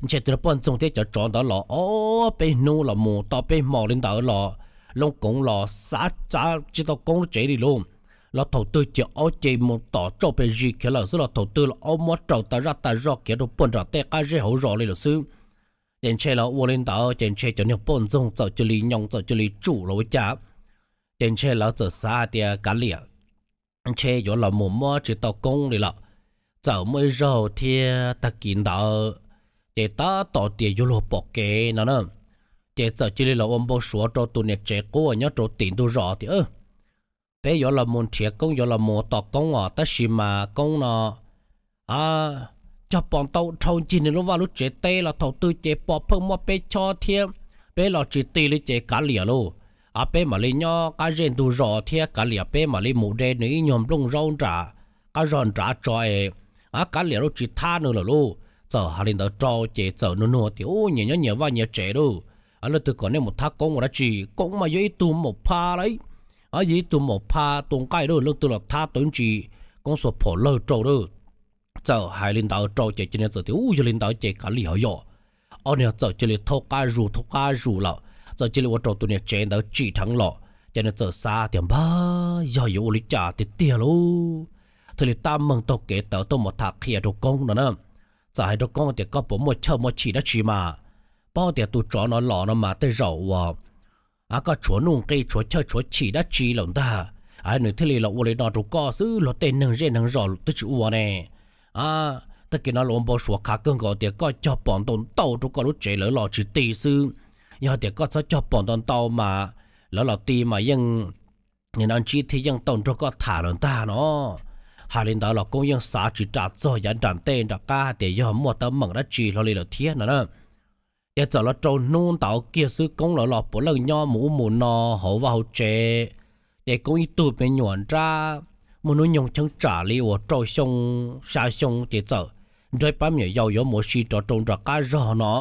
ntshe tus niag poj ntxoog thiab cov tsov ntawd los ob peb hnub los mus tau peb hmo li ntawd los Looj Koov los xav tsis tau Koob lub tsev li lauj. Los thaum twg ces aub ces mus tom tsauj pes zis khiav lawm xwb los thaum twg los aub muab raws tas zaj tas zog khiav rau puag nram tej qab zej hauv zos li lawm xwb. Ces ntshe los ua li ntawd ces ntshe cov niag poj ntxoog txawm cia li nyoo txawm cia li tsum los ua cas. Ces ntshe lawv txawm xav hais tias kav liam, ntshe yuav los mus muab tsis tau Koob li lawm. Txawm muaj ib zaug thiab tag kis ntawd ces tab tom tias yuav luag pom kev no na, ces txawm cia li los ua npau suav rau tus niam tsev qub nyob rau tim ntug zos tias peb yuav los mus nrhiav Koob yuav los mus tos Koob os tab sis mas Koob no cog pom ntau dhau ncig nws lub vaj lub tsev teb los thaum twg ces pom pheej muab peb chob thiab peb los tsis ti li ces kav liam lauj. Peb mam li nyob qab zej ntug zos thiab kav liam peb mam li mus de nws ib nyuag nplooj zaub nram qab zog nrad tso es kav liam lauj tsis thab nws lawm lauj. Txawm hais li ntawd rau ces txawm nug nug tias ub nyias nyob nyias vaj nyias tsev lauj, leej twg kom nej mus thab Koob ua dab tsi? Koob mas yog ib tug maum pha lauj, yog ib tug maum pha tua nqaij lauj, leej twg los thab tau ntsis Koob xuas phom lawg rau lauj. Txawm hais li ntawd rau ces cia li txawm tias ub yog li ntawd ces kav liam ho yom. Ob niag txawm cia li thaub qab zus thaub qab zus lawm, txawm cia li ua rau tus niam tsev ntawd tsim dheev los ces nws txawm xav tias npag yog yuav ua li cas tiag tiag lauj. Thiaj li tab meeg taug kev tawm tuaj mus tham qhia rau Koob no na. Txawm hais rau Koob tias koj puas muaj chawj muaj chim dab tsi mas, paub tias tus tsov no los no mas tej zaum uas koj tshuav nuj nqi tshuav chawj tshuav chim dab tsi lawm ntag, nws thiaj li los ua li no rau koj xwb. Luag tej neeg zej neeg zos twb tsis ua ne. Tag kis no los ua npau suav khav kawg nkaus tias koj cog pom ntau ntau rau koj lub tsev lawv los tsis ti xwb. Yog hais tias koj txhob cog pom ntau ntau mas lawv los ti mas yeej nim no ntsib thiab yeej tau nrog koj tham lawm ntag no. Hais li ntawd los Koob yeej xav tsis ram txog yav nram ntej nram qab hais tias yog muaj teeb meem dab tsi hlo li lawm thiab no na. Ces txawm los rau hnub ntawd kiag xwb Koob lawv los puav leej nyob mus ub mus no hauv vaj hauv tsev. Ces Koob ib tug me nyuam nrab muaj hnub nyoog cheeb tsam li uas rau xyoo xya xyoo ces txawm nrog ib pab me nyuam yaus yuav mus ua si rov rau nram qab zog no.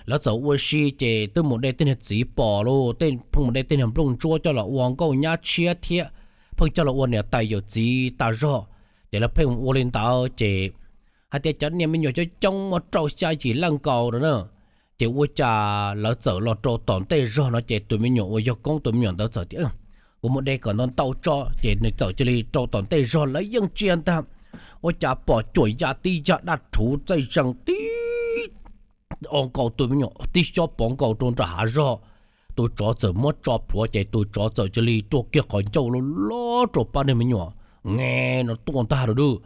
Lawv txawm ua si ces twb mus de tej niag txiv pos lauj, tej pheej mus de tej niag nplooj ntsuab coj los ua nkauj nyab tshiab thiab pheej coj los ua niam tais yawm txiv tas zog. Ces lawv pheej mus ua li ntawd ces hais tias cov niag me nyuam coob coob muaj rau xya yim leej nkaus no na. Ces ua cas lawv txawm los rau tom ntej zog no ces tus me nyuam uas yog Koob tus me nyuam ntawd txawm tias kuv mus de kom ntau ntau tso. Ces nws txawm cia li rau tom ntej zog lawv yeej tsis ntag, ua cas pom cuam ya tib yag daj rhuv txaij zeeg tib o nkaus tus me nyuam tib xyob pov nkaus rau nram hav zog. Tus tsov txawm muab tso plhuav ces tus tsov txawm cia li rua kiag qhov ncauj loj loj rau pab niag me nyuam nge no tuaj ntag lauj.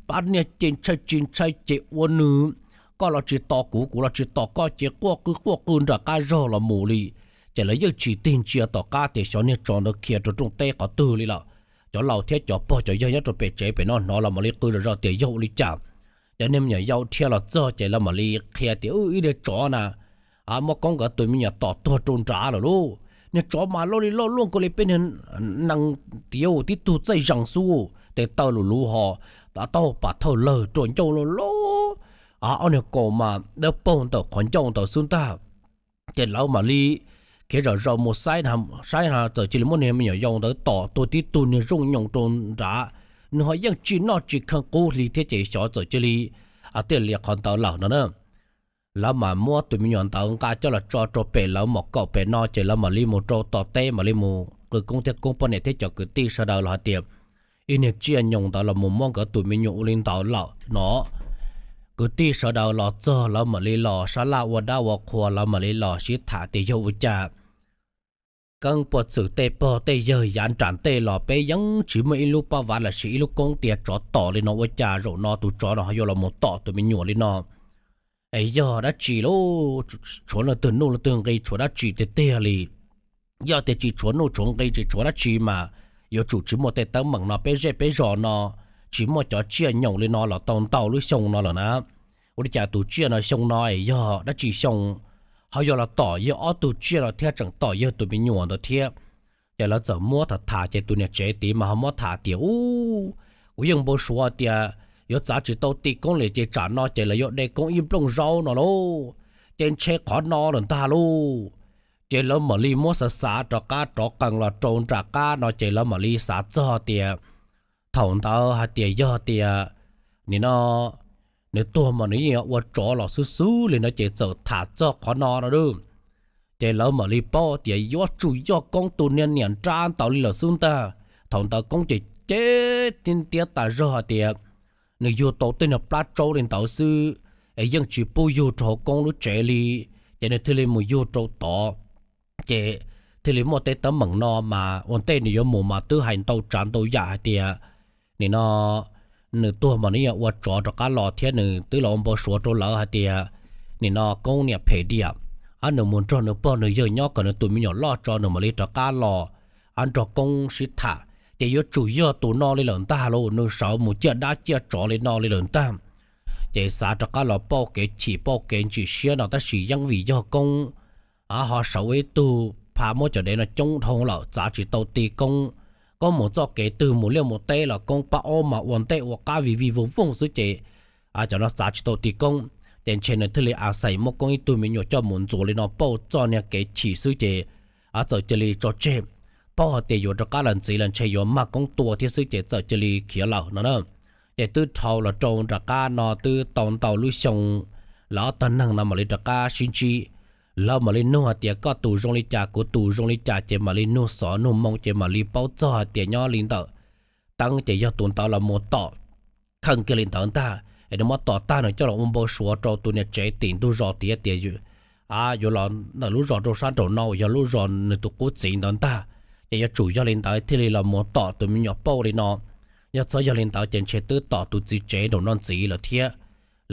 Pab niag ces ntshai tsis ntshai ces ua nws, koj los tsis tos kuv kuv los tsis tos koj ces quaj qw quaj qw nram qab zog los mus li. Ces lawv yeej tsis tig ntsia tom qab tias xyov niag tsov ntawd khiav rau rooj teb qhov twg li lawm. cov laus thiab cov pog cov yawg nyob rau pem tsev pem no hnov los mam li qw zom zaws tias yog ua li cas. Cov niag me nyuam yau dhia los txog ces lawv mam li qhia tias, Ib niag tsov na, muab Koob nkawd tus me nyuam tom tuag rau nrad lawm lauj. Niag tsov mas loj li loj luaj nkaus li peb niag nees tiav tib tug txaij zees xwb, tes taw lus luv ho, taub hau pam thawj lawg ruam ncauj loj loj, ob niag kaus mas dawb paug ntawm qhov ncauj ntawd xwb ntag. Ces lawv mam li khiav zom zaws mus saib, saib txawm cia li muab niag me nyuam yau ntawd tom tuag tib tug niag zooj nyoos rau nrad. Nws ho yeej tsis noj tsis kheev qub li thiab ces xyov txawm cia li tiaj lias qhov ntawd lawm no na. Lawv mam muab tus me nyuam ntawd nqa coj los tso rau pem lawv mom kaum pem no ces lawv mam li mus rau tom teb mam li mus qw Koob thiab Koob poj niam thiab cov kwv tij sawv daws los hais tias, ib niag tsiaj nyoos ntawd los mus muab nkawd tus me nyuam ua li ntawd lawm no. Kwv tij sawv daws los txog lawv mam li los sab laj ua dab ua qhua, lawv mam li los sib tham tias yog ua cas Keeb puas txwm tej pog tej yawg yav nram ntej los peb yeej tsis muaj ib lub paj vav los sis ib lub koob tias tsov tom li no, ua cas zaum no tus tsov no ho yuav los mus tom tus me nyuam li no? Es yog dab tsi lauj? Tshuav leej twg nuj leej twg nqi, tshuav dab tsi tiag tiag li? Yog tias tsis tshuav nuj tshuav nqi tsis tshuav dab tsi mas yuav tsum tsis muaj tej teeb meem no, peb zej peb zos no tsis muaj cov tsiaj nyoos li no los tau ntau lub xyoo no lawm na. Ua li cas tus tsiaj no xyoo no es yog dab tsi xyoo ho yuav los tom yawg ob tug tsiaj no thiab tseem tom yawg tus me nyuam ntawd thiab? Ces lawv txawm muab tham tham ces tus niam tsev tid mas ho muab tham tias, Ub, kuv yeej npau suav tias yuav txav tsis tau ti Koob li ces tsam no ces lawv yuav de Koob ib nplooj zaub no lauj, ces ntshe qhov no lawm ntag lauj. Ces lawv mam li muab xav xav rov qab rov qees los rau nram qab no ces lawv mam li xav txog tias thaum ntawd hais tias yog tias nim no nws tuag mas nws yeej yuav ua tsov los xwb xwb li no ces txawm tham txog qhov no no. Ces lawv mam li paub tias yuav tsum yog Koob tus niag niam nrab ntawd li lawm xwb ntag. Thaum ntawd Koob ces ceb tiab tas zog hais tias nws yug tau tej niag plab tsaub li ntawd xwb es yeej tsis pub yug rau hauv Koob lub tsev li, ces nws thiaj li mus yug rau tod. Ces thiaj li muaj tej teeb meem no mas ua ntej nws yuav mus mas twb hais ntau tsav ntau yam hais tias nim no nws tuag mas nws yeej ua tsov rov qab los thiab nws twb los ua npau suav rau lawv hais tias nim no Koob niam phem diam, ab nws mus nrog nws pog nws yawg nyob kom nws tus me nyuam loj tso nws mam li rov qab los, ab nrog Koob sib tham ces yuav tsum yog tus no li lawm ntag lauj, nws sawv mus ciaj dab ciaj tsov li no li lawm ntag. Ces xav rov qab los pauj kev chim pauj kev ntsim siab no tab sis yeej vim yog Koob ho sawv ua ib tug pha muab cov dev no coob dhau lawm txav tsis tau ti Koob. Koob mus txoj kev twg mus liaj mus teb los Koob pab ob mas ua ntej ua qab vij vij voog voog xwb ces cov no txav tsis tau ti Koob. Ces ntshe nws thiaj li a xais muab Koob ib tug me nyuam coj mus ntxuav li no pauj txoj niag kev chim xwb ces txawm cia li tso tseg. Paub hais tias yuav rov qab los ntxiv los ntshe yuav mag Koob tua thiab xwb ces txawm cia li khiav lawm no na. Ces twb dhau los rau nram qab no twb tau ntau lub xyoo, lawv ob tog neeg no mam li rov qab sib ntsib. Lawv mam li nug hais tias koj tus zoo li cas kuv tus zoo li cas ces mam li nug xov nug moo ces mam li paub txog hais tias nyob li ntawm Teeb ces yog tus ntawd los mus tom kheej kiag li ntawd ntag es nws muab tom tag nws coj los ua npau suav rau tus niam tsev tim ntug zos tiav tias yuav los ntawm lub zos rau sab nraum no uas yog lub zos nws tus qub txiv ntawd ntag. Ces yuav tsum yog li ntawd thiaj li los mus tom tus me nyuam pauj li no. Yog txhob yog li ntawd ces ntshe twb tom tus txiv tsev nraum no ntxiv lawm thiab.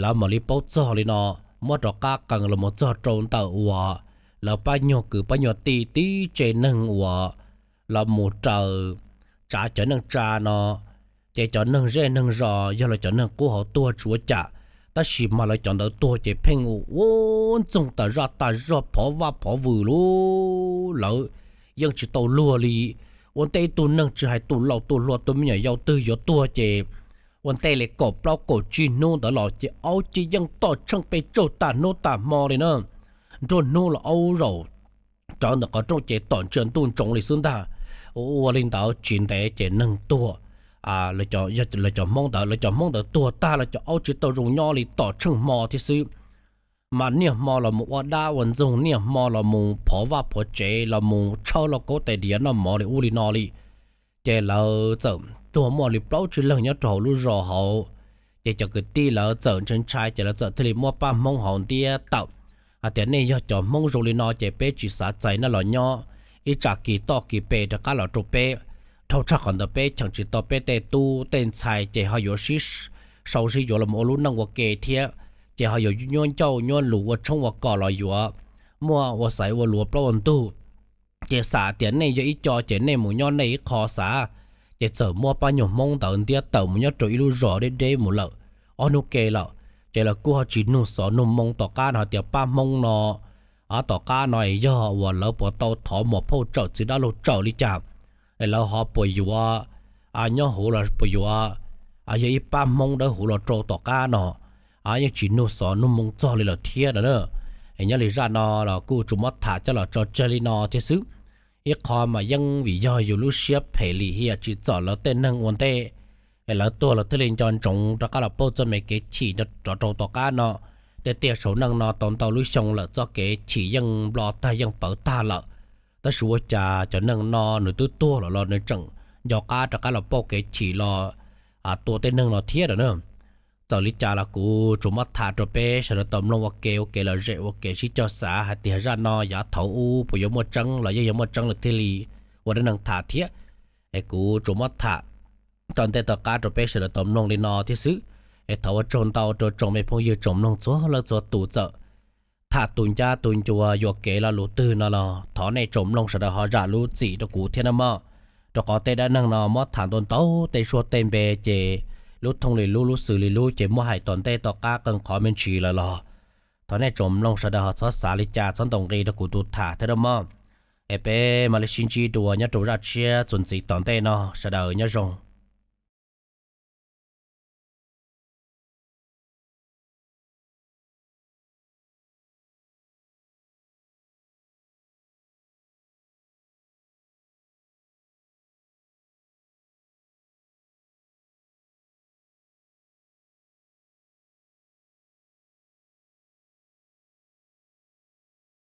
Lawv mam li paub txog li no, muab rov qab qees los mus txog rau ntawm uas lawv pab nyuag kwv pab nyuag tij tib tse neeg uas los mus raws tsav cov neej tsa no. Ces cov neeg zej neeg zos yog los cov neeg qub hauv tuag tsis ua cas, tab sis mas lawv cov ntawd tuag ces pheej ua ua ntxoog tas zaj tas zog phov vaj phov vwm lauj. Lawv yeej tsis tau luag li. Ua ntej ib tug neeg tsis hais tus laus tus hluas tus me nyuam yaus twg yuav tuag ces ua ntej li kaum plaub kaum tsib hnub ntawd los ces aub ces yeej tom tsheej pes tsawg tas hnub tas hmo li na. Nruab hnub los aub zaum rawv ntawm qhov rooj ces tom ntsia ntuj ntsoov li xwb ntag. Ua li ntawd tsis ntev ces neeg tuag. Lawv cov Hmoob ntawd, lawv cov Hmoob ntawd tuag tag lawv cov aub tsis tau zoo nyob li tom tsheej hmo thiab xwb. Mas niaj hmo los mus ua dab ua ntxoog, niaj hmo los mus phov vaj phov tsev, los mus tshawb lauj kaub tais diav noj mov li ub li no li. Ces lawv txawm tuag muaj li plaub tsib leeg nyob rau hauv lub zos hauv. Ces cov kwv tij lawv txawm ntshai ntshai ces lawv txawm thiaj li muab pab Hmoob hauv ntiab tawm hais tias nej yog cov Hmoob zoo li no ces peb tsis xav txais nej los nyob, ib tsam kis toj kis pes rov qab los rau peb. Dhau tshaj qhov ntawd peb cheem tsis tau peb tej tub tej ntxhais ces ho yuav sib sau sib yuav los ua lub neej ua ke thiab, ces ho yuav nyuab ncauj nyuab lus ua tshoob ua kos los yuav muaj ua xaiv ua luav plaub ua ntug. Ces xav tias nej yog ib co ces nej mus nyob nej ib qho xav, ces txawm muab pab nyuag Hmoob ntawd ntiab tawm mus nyob rau ib lub zos deb deb mus lawm ob hnub ke lawm. Ces lawv kuj ho tsis nug xov nug moo tom qab no hais tias pab Hmoob no, tom qab no yog uas lawv puas tau thov muam phauj tsawm txiv dab laug tsawm li cas, lawv ho puas yuav nyob huv los puas yuav yog ib pab Hmoob dawb huv los rau tom qab no. Yeej tsis nug xov nug moo txog li lawm thiab no na. Es nyob li zaj no los kuj tsuas muab tham coj los tso tseg li no thiab xwb. Ib qho mas yeej vim yog yus lub siab phem lim hiam tsis txom lawv tej neeg ua ntej, es lawv tuag lawv thiaj li nco ntsoov rov qab los pauj txoj me kev chim rov rau tom qab no. Tej tiag saum neej no tau ntau lub xyoo lawm txoj kev chim yeej nplo tag yeej pawv tag lawm, tab sis ua cas cov neeg no nws twb tuag lawm los nws tseem nco qab rov qab los pauj kev chim los tua tej neeg no thiab na. Txawm li cas los kuv tsuas muab tham rau peb sawv daws tau mloog ua ke ua kev lom zem ua kev sib cog xav hais tias zaj no yav thaum ub puas yuav muaj tseeb los yeej yuav muaj tseeb lawm thiaj li ua dab neeg tham thiab. Es kuv tsuas muab tham tom ntej tom qab rau peb sawv daws tau mloog li no thiab xwb. Es thov ua tsaug ntau rau tsoom me phooj ywg tsoom mloog txhua leej txhua tus txawm tham tus ncab tus ncua yuam kev lo lus twg no los thov nej tsoom mloog sawv daws ho zam lub txim rau kuv thiab nawb mog. Rau qhov tej dab neeg no muab tham ntau ntau tej suab tej npe ces lub thooj li lub lub xws li lub ces muab hais tom ntej tom qab qee qhov me ntsis lawm los thov nej tsoom mloog sawv daws ho txhob xav li cas txhob ntaus nqi rau kuv tus tham thiab nawb mog. Es peb mam li sib ntsib dua nyob rau zaj tshiab txuas ntxiv tom ntej no, sawv daws nyob zoo.